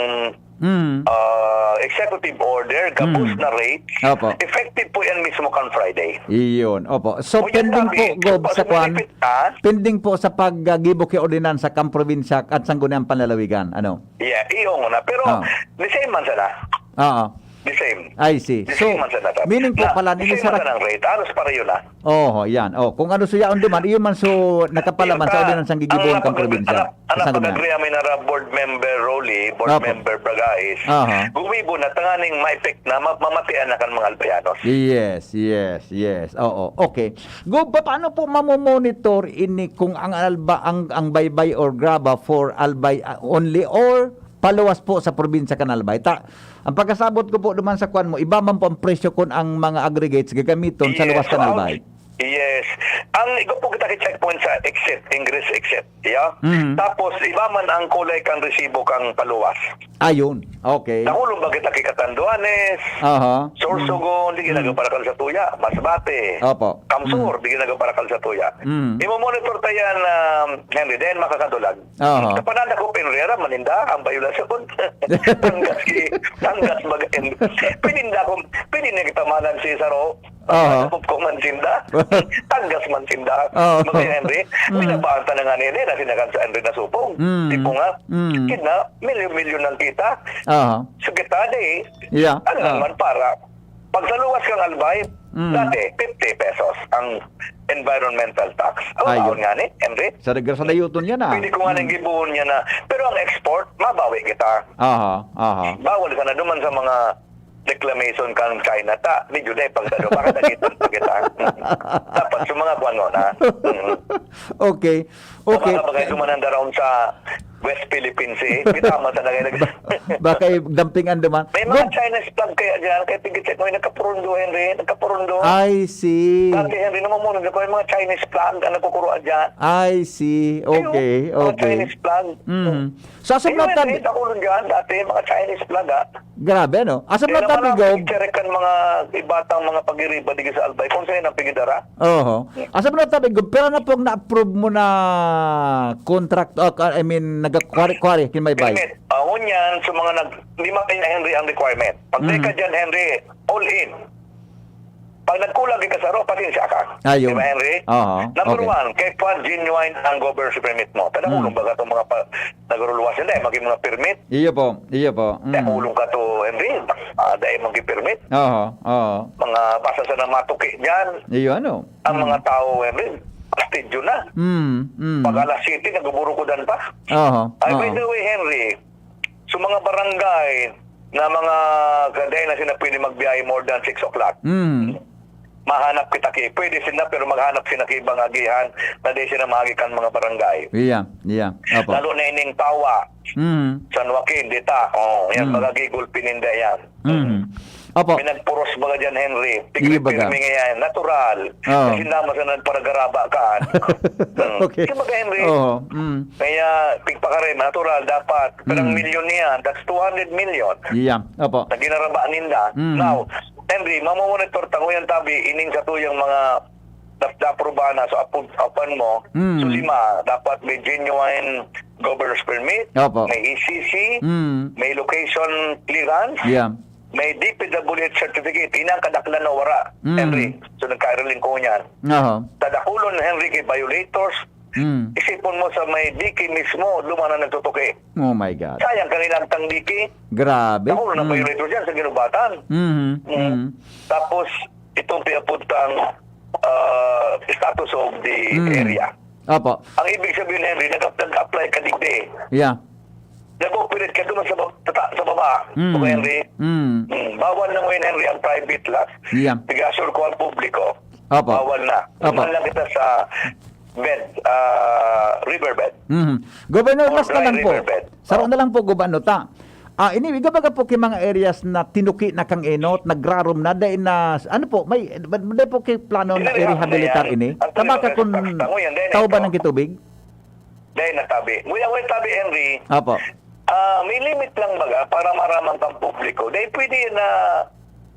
Mm. ah, executive order, gabos Mm. na rate. Opo. Effective po yan mismo kan Friday. Iyon, opo. So, Ngunyan pending tabi, po, Gob, pag sa kwan, malipit ka, pending po sa paggibo ki ordinansa kan probinsya at Sangguniang Panlalawigan, ano? Yeah, iyo nguna. Pero, Ah. the same man sana. Oo. The same. I see. The So, same man sana, sir. meaning po Na, pala, the nini same man sana sana ang rate. Halos pareho na. Oho, yan. Oh, kung ano suyaon duman, iyo man so nakapalaman Iyo, sa ta-, ordinansang ang gigibohon kan napag-, probinsya, ang nap-, ang sa Sanggunian. napag-agree kami na ra-, board member Rolly, board Opo. member Bragais. Aha. Gumibo na, tanganing ma-effect na, ma-, mamatian na kan mga Albayanos. Yes, yes, yes. Oo, okay. Gob, pa-, paano po mamomonitor ini kung ang Alba, ang, ang Baybay or Graba for Albay, ah, only or paluwas po sa probinsya kan Albay? Ta, ang pagkasabot ko po duman sa kwan mo, iba man po ang presyo kun ang mga aggregates gagamiton sa Yes, luwas kan so ang, Albay. yes. Ang igo po kita ki checkpoint sa exit, ingress, exit. Yeah? Mhm. Tapos, iba man ang kulay kang resibo kang paluwas. Ayun. Okay. Nakulong ba kita ki Catanduanes, Aha. Sorsogon, di Mm. ginagawa para kan sa tuya, Masbate, Opo. Kamsur, Mm. di ginagawa para kan sa tuya. Mm. Imo-monitor ta yan, um, Henry, dahil makakadulag. Aha. Sa pananda ko, pinrera, maninda, ang bayulasyon. Tanggas ki, tanggas baga, Henry. Pininda ko, pininda kita manan si Saro. Aha. Sakop ko man sinda. Tanggas man sinda. Oo. Mga Henry, Mm. binabaan ta na nga nila na sinakan sa Henry na supong. Mm. Tipo nga, Mm. kina, milyon-milyon ang kita. Aha. So kita, di, Yeah. ano Ah. naman para, pag sa luwas kang Albay, Mm. dati, fifty pesos ang environmental tax. Ang Ayun. baon nga ni, Henry? Sa regra sa dayuton yan, ah. Pwede ko nga Mm. nang gibuhon niya na, pero ang export, mabawi kita. Aha, aha. Bawal ka na duman sa mga reclamation kan China ta. Medyo na ipagdalo. Baka nagitan pa kita. Dapat sa mga kwan mo na. Mm. Okay. Sa Okay. mga bagay duman ang daraon sa West Philippine Sea. Kita mo sa nagay nag- Ba-, baka yung dumpingan duman. May mga Good. Chinese flag kaya dyan. Kaya pigit-check mo yung nagkapurundo, Henry. Nagkapurundo. I see. Dati, Henry, namumulong ako yung mga Chinese flag ang nagkukuruan dyan. I see. Ayun, Okay, mga okay. Chinese flag. Mm. So, as of Ayun, now, Henry, tabi- nakulong dyan dati, mga Chinese flag, ah. Grabe, no? As of Kaya now, naman tabi, ang Gob. picture kan mga iba tang mga pagiriba digi sa Albay, kung saan ang pigidara. Oho. As of now, tabi, Gob, pero na pong na-approve mo na contract, oh, ka-, I mean, nag-quarry, quarry, kin may bay? Permit. Ah, ngunyan, sa mga nag-, lima kay Henry ang requirement. Pag di ka Mm. dyan, Henry, all in. Pag nagkulang ka sa saro, pasensya ka. Ayun. Di ba, Henry? Aha, Number okay. one, kay pa genuine ang governor's permit mo. Tanaw Hmm. mo ba itong mga pa, naguruluwas? Hindi, maging mga permit. Iyo po, iyo po. Kaya Mm. kulong ka to, Henry. Ah, dahil maging permit. Aha, aha. Mga basta sa namatuki dyan. Iyo, ano? Ang Mm. mga tao, Henry, pastidyo na. Mm, mm. Pag alas siyete, naguburukudan pa. Aha, Ay, by aha. the way, Henry, sa mga barangay na mga, dai na sila pwede magbiyahe more than six o'clock. Mm. Mahanap kita ki, pwede sila, pero maghanap sila ki ibang agihan na di sila maagi kan mga barangay. Iya, iya. Opo. Lalo na ining Tawa, Mm. San Joaquin, dita. Oh, yan, Mm. magagigol pininda yan. Mm. Opo. May nagpuros baga dyan, Henry. Iyo baga. Pirmi-pirmi nga yan. Natural. Oo. Kasi naman sa nagparagaraba ka. Hmm. Okay. Di ba, Henry? Oo. Mm. Kaya, pigpakarim, natural, dapat. Kanang Mm. milyon niya, that's two hundred million. Yeah. Opo. Na ginaraba ninda. Mm. Now, Henry, mamamonitor ta nguyan tabi, ining sa tuyang mga nap-, naaprubahan na. So, apu-, apan mo, Mm. so, lima, dapat may genuine governor's permit, Opo. may E C C, Mm. may location clearance, Yeah. may D P W H certificate. Ini ang kadaklan na wara, Mm. Henry. So, nagkairilingko niyan. Aha. Sa dakulon, Henry, kay violators, Mm. isipon mo sa may D K mismo, duman na nagtutuki. Oh my God. Sayang kanila ang tang D K. Grabe. Dakulon na Mm. violators yan sa ginubatan. Mhm. Mm. Mm. Tapos, itong piyapuntang, ah, status of the Mm. area. Opo. Ang ibig sabihin, Henry, nag-, nag-apply ka digdi. Yeah. Nag-operate ka duman sa bab-, tata-, sa baba. Mm. Okay, Henry? Mm. Mm. Bawal na ngayon, Henry, ang private lot. Yeah. Pag-assure ko ang publiko. Opo. Bawal na. Opo. Duman lang kita sa bed, ah, riverbed. Mhm. Governor, Or last na dry lang po. riverbed. Saro Oh. na lang po, Gobano, ta. Ah, ini, iga baga po ki mga areas na tinuki na kang enot, nagrarom na, dai na, ano po, may, dai po ki plano na Hindi, i-rehabilitar yan. ini? Ang Tama ka talaga kun sa tax, tango yan, dai na tao ba ito. nang kitubig? Dai na tabi. Nguya, nguya tabi, Henry. Apo. Ah, may limit lang baga para maaraman kang publiko. Dai pwede na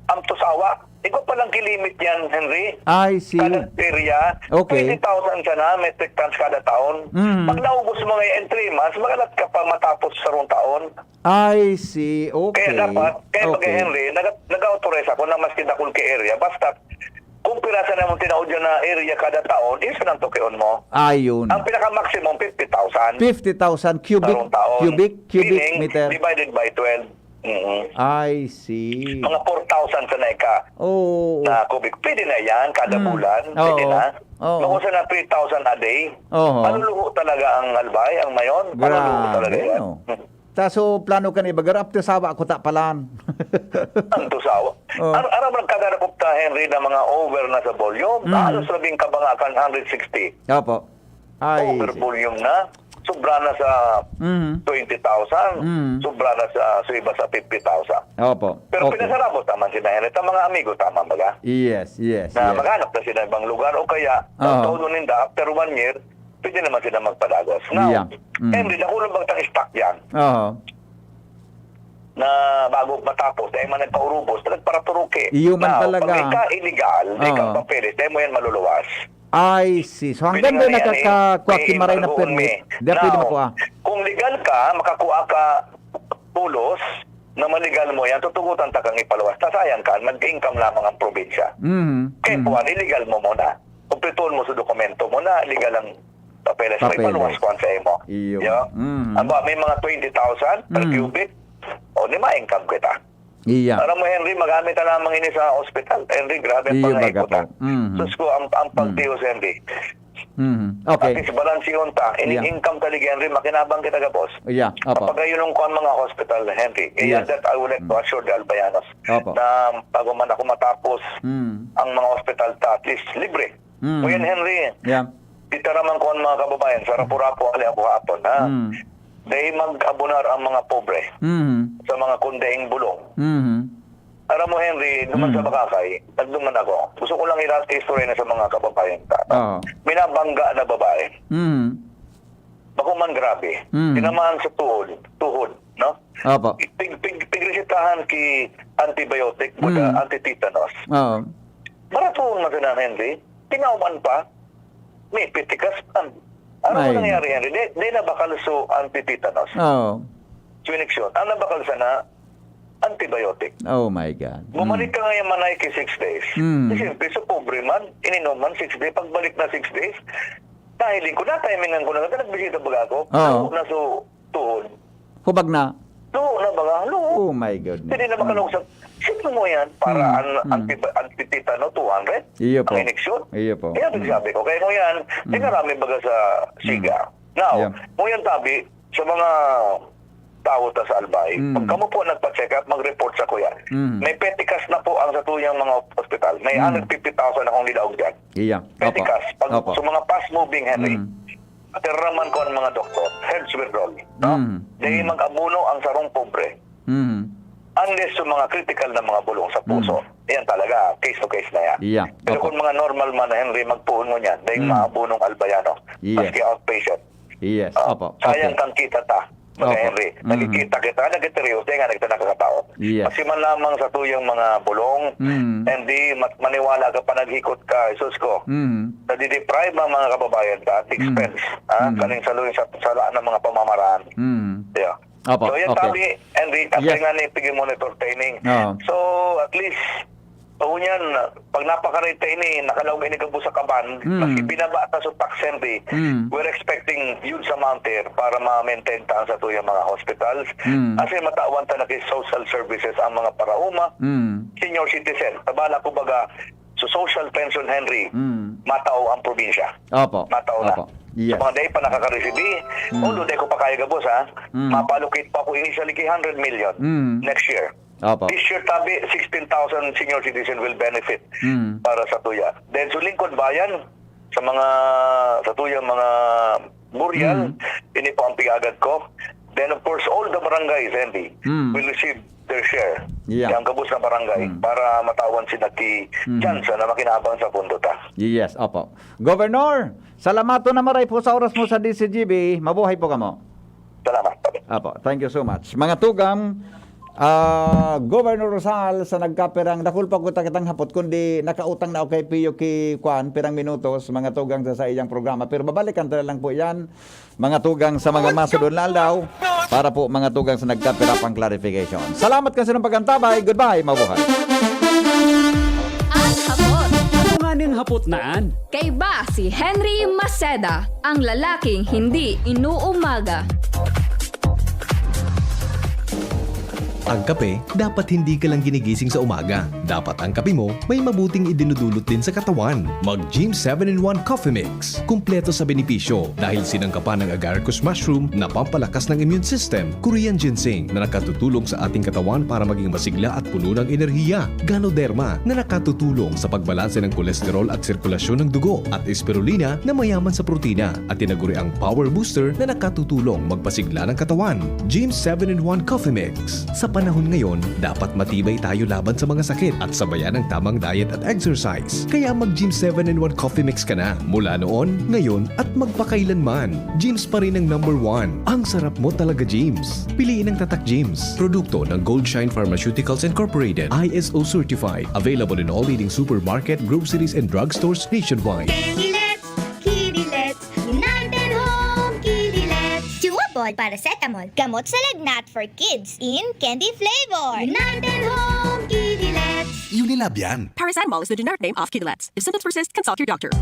ang tusawa. Ikaw pa lang kilimit yan, Henry. I see. Kada area, Okay. twenty thousand sana metric tons kada taon. Mm. Pag naubos mo ngayon in three months, magalat ka pa matapos sa rong taon. I see. Okay. Kaya dapat, kaya pag Okay. Henry, nag-, nag-authorize ako na maski dakul ka area, basta kung pirasa na mong tinaod yan na area kada taon, isa nang tukion mo. Ayun. Ang pinaka-maximum, fifty thousand. Fifty thousand cubic, Tarong taon. cubic, cubic Meaning, meter. divided by twelve. Mm. I see. Mga four thousand sanay ka Oo. na cubic. Pwede na yan, kada Mm. bulan. Pwede Oo. na. Oo. Makuha na three thousand a day. Oo. Maluluho talaga ang Albay, ang Mayon. Maluluho Grabe, talaga yan. no? Ta, so, plano ka ni baga, rap ti sawa ko ta palan. Ang tusawa. Oh. Ar-, aram lang kada nakupta, Henry, na mga over na sa volume. Mm. Halos labing kabangakan, hundred sixty. Opo. Ay, Over si- volume na. Sobra na sa Mhm. twenty thousand. Mm. Sobra na sa, sa iba sa fifty thousand. Opo. Pero Okay. pinasarabot naman sila, Henry. Ang mga amigo, tama baga? Yes, yes, Na yes. maghanap na sila ibang lugar o kaya, Oo. ang taon ninda, after one year, pwede naman sila magpadagos. Now, Yeah. Mm. Henry, nakulong bang tang stock yan? Oo. Na bago matapos, dahil man nagpaurubos, nagparaturuki. Iyo man Now, talaga. pag may ka illegal, may Oo. kang papeles, dahil mo yan maluluwas. I see. So, Pwede hanggang nga doon yan, eh. nakakakuha May ki maray na embargoon permit, mi. di na pwede Now, makuha. kung legal ka, makakuha ka pulos na maligal mo yan, tutugutan ta kang ipaluwas. Tasayang ka, mag-income lamang ang probinsya. Mhm. Kaya Mhm. kuwan, illegal mo muna. Kumpletuhon mo sa dokumento mo na legal ang papeles mo, Papeles. ipaluwas kuwan sa imo. Iyo. Yo? Mhm. Aba, may mga twenty thousand per Mhm. cubic. O, di ma-income kita. Iya. Aram mo, Henry, magamit na lamang ini sa hospital. Henry, grabe ang Iyo, baga pangaipo ta. po. Mhm. Sus ko, ang, ang Mhm. pagtiyos, Henry. Mhm. Okay. At least, balansihon ta. Ini Yeah. income ta, Henry, makinabang kita gabos. Yeah, opo. Kapag ayun ang kuwan mga hospital, Henry. Kaya Yes. that I would like to Mm. assure the Albayanos Opo. na bago man ako matapos Mm. ang mga hospital ta, at least libre. Mm. Kuya Henry, Yeah. di ta naman kuwan mga kababayan, sa Rapu-Rapu, ali ako hapon, ha? Mm. Dahil mag-abonar ang mga pobre Mm. sa mga kundaing bulong. Mm. Aram mo, Henry, duman Mm. sa Bakakay, nagduman ako. Gusto ko lang ilat istorya na sa mga kababayan ta. Oo. Minabangga na babae. Mm. Bako man grabe. Mm. Tinamaan sa tuhod, tuhod, no? Opo. Pig-, pig-, pigresetahan ki antibiotic, baga Mm. anti-tetanus. Oo. Barato man sana, Henry. Tinauman pa. May pitikas pa. Ano Ay. nangyari, Henry? Di, di na bakal so anti-tetanus. Oo. So, ineksyon. Ang nabakal sana, antibiotic. Oh my God. Bumalik ka ngayon, Manay, ki six days. Mm. Di siyempre, sa pobre man, ininom man six days, pagbalik na six days, nahiling ko, natimingan ko na, nagbisita baga ako. Oo. Luho na sa tuhod. Hubag na? Luho na baga, luho. Oh my goodness. Hindi na makalungsad. Sino mo yan? Para Mm. an-, Mm. anti-, antititano, two hundred? Iyo po. Ang ineksyon? Iyo po. Kaya Mm. sabi ko, kaya mo yan, Mm. eh, marami baga sa Mm. siga. Now, Yeah. mo yan tabi, sa mga tao ta sa Albay, Mm. pag kamo po nagpa-check up, mag-report sa kuya. Mm. May peticas na po ang sa tuyang mga op-, ospital. May Mm. hundred fifty thousand akong nilaog dyan. Iya. Opo. Peticas, pag Opo. sa mga fast-moving, Henry, Mm. atiraman ko ang mga doktor, heads will roll, no? Mm. Dahil Mm. mag-abono ang sarong pobre. Mm. Unless sa mga critical na mga bulong sa puso. Mm. Yan talaga, case to case na yan. Iya. Pero Opo. kung mga normal man, Henry, magpuon mo niyan, dahil Mm. maabonong Albayano, Yes. maski outpatient. Yes. Ah, Opo. sayang Okay. kang kita ta, mga Opo. Henry. Mhm. Nagkikita kita, nagkitiriyo, kaya nga nagta nakakataon. Yes. Kasi man lamang sa tuyang mga bulong, Mm. and di mat-, maniwala ka pa, naghikot ka, Jesus ko. Mm. Nadideprive ang mga kababayan ta at Mm. expense, ha? Mm. Kaning saluhin sa sala ng mga pamamaraan. Mm. Yeah. Opo, So, yan okay. tabi, Henry, kasi Yeah. nga ni pigi-monitor training. Oo. So, at least, so, yan, pag napakarita ini, nakalaog ini gabo sa kaban, Mm. mas ibinaba ta sa tax, Henry. Mm. We're expecting huge amount here para ma-maintain ta ang sa tuyang mga hospitals. Mm. Kasi matawan ta na kay social services ang mga parauma, Mm. senior citizen. Tabala, kumbaga, so social pension, Henry, Mm. matao ang probinsya. Opo. Matao na. Opo. Yes. Sa mga dahil pa nakakaresibi, Mm. although dahil ko pa kaya gabos, ha, Mm. mapalocate pa ako initially kay hundred million Mm. next year. Opo. This year, tabi, sixteen thousand senior citizen will benefit Mm. para sa tuya. Then, sa Lingkod Bayan, sa mga, sa tuyang mga burial, Mm. ini po ang pigagad ko. Then, of course, all the barangays, Henry, Mm. will receive their share. Yeah. Yang gabos na barangay Mm. para matawan si naki Mm. chance na makinabang sa pundo ta. Yes, opo. Governor, salamaton na maray po sa oras mo sa D C G B. Mabuhay po kamo. Salamat. Opo, thank you so much. Mga tugang, ah, Governor Rosal, sa nagkapirang, dakul pa ko takitang hapot, kundi nakautang na okay piyo ki Kwan, pirang minutos, mga tugang sa, sa iyang programa. Pero babalikan ta na lang po yan, mga tugang sa mga masunod na aldaw, para po mga tugang sa nagkapirapang clarification. Salamat kasi ng pagkantabay. Goodbye, mabuhay. An hapot. Ano nganing hapot na an? Kaiba si Henry Maceda, ang lalaking hindi inuumaga. Ang kape, dapat hindi ka lang ginigising sa umaga. Dapat ang kape mo may mabuting idinudulot din sa katawan. Mag Gym seven in one Coffee Mix. Kumpleto sa benepisyo dahil sinangkapan ng agaricus mushroom na pampalakas ng immune system, Korean ginseng na nakatutulong sa ating katawan para maging masigla at puno ng enerhiya, Ganoderma na nakatutulong sa pagbalanse ng kolesterol at sirkulasyon ng dugo, at Spirulina na mayaman sa protina at tinaguriang power booster na nakatutulong magpasigla ng katawan. Gym seven in one Coffee Mix. Sa panahon ngayon, dapat matibay tayo laban sa mga sakit at sabayan ng tamang diet at exercise. Kaya mag Gym seven in one Coffee Mix ka na mula noon, ngayon, at magpakailanman. Gym's pa rin ang number one. Ang sarap mo talaga, Gym's. Piliin ang Tatak Gym's. Produkto ng Goldshine Pharmaceuticals Incorporated. I S O certified. Available in all leading supermarket, groceries, and drugstores nationwide. Candy Let's, Kitty Let's, United Home Kitty Let's. Chewable paracetamol, gamot sa lagnat for kids in candy flavor. United Home Kitty Let's. Unilab yan. Paracetamol is the generic name of Kidilets. If symptoms persist, consult your doctor.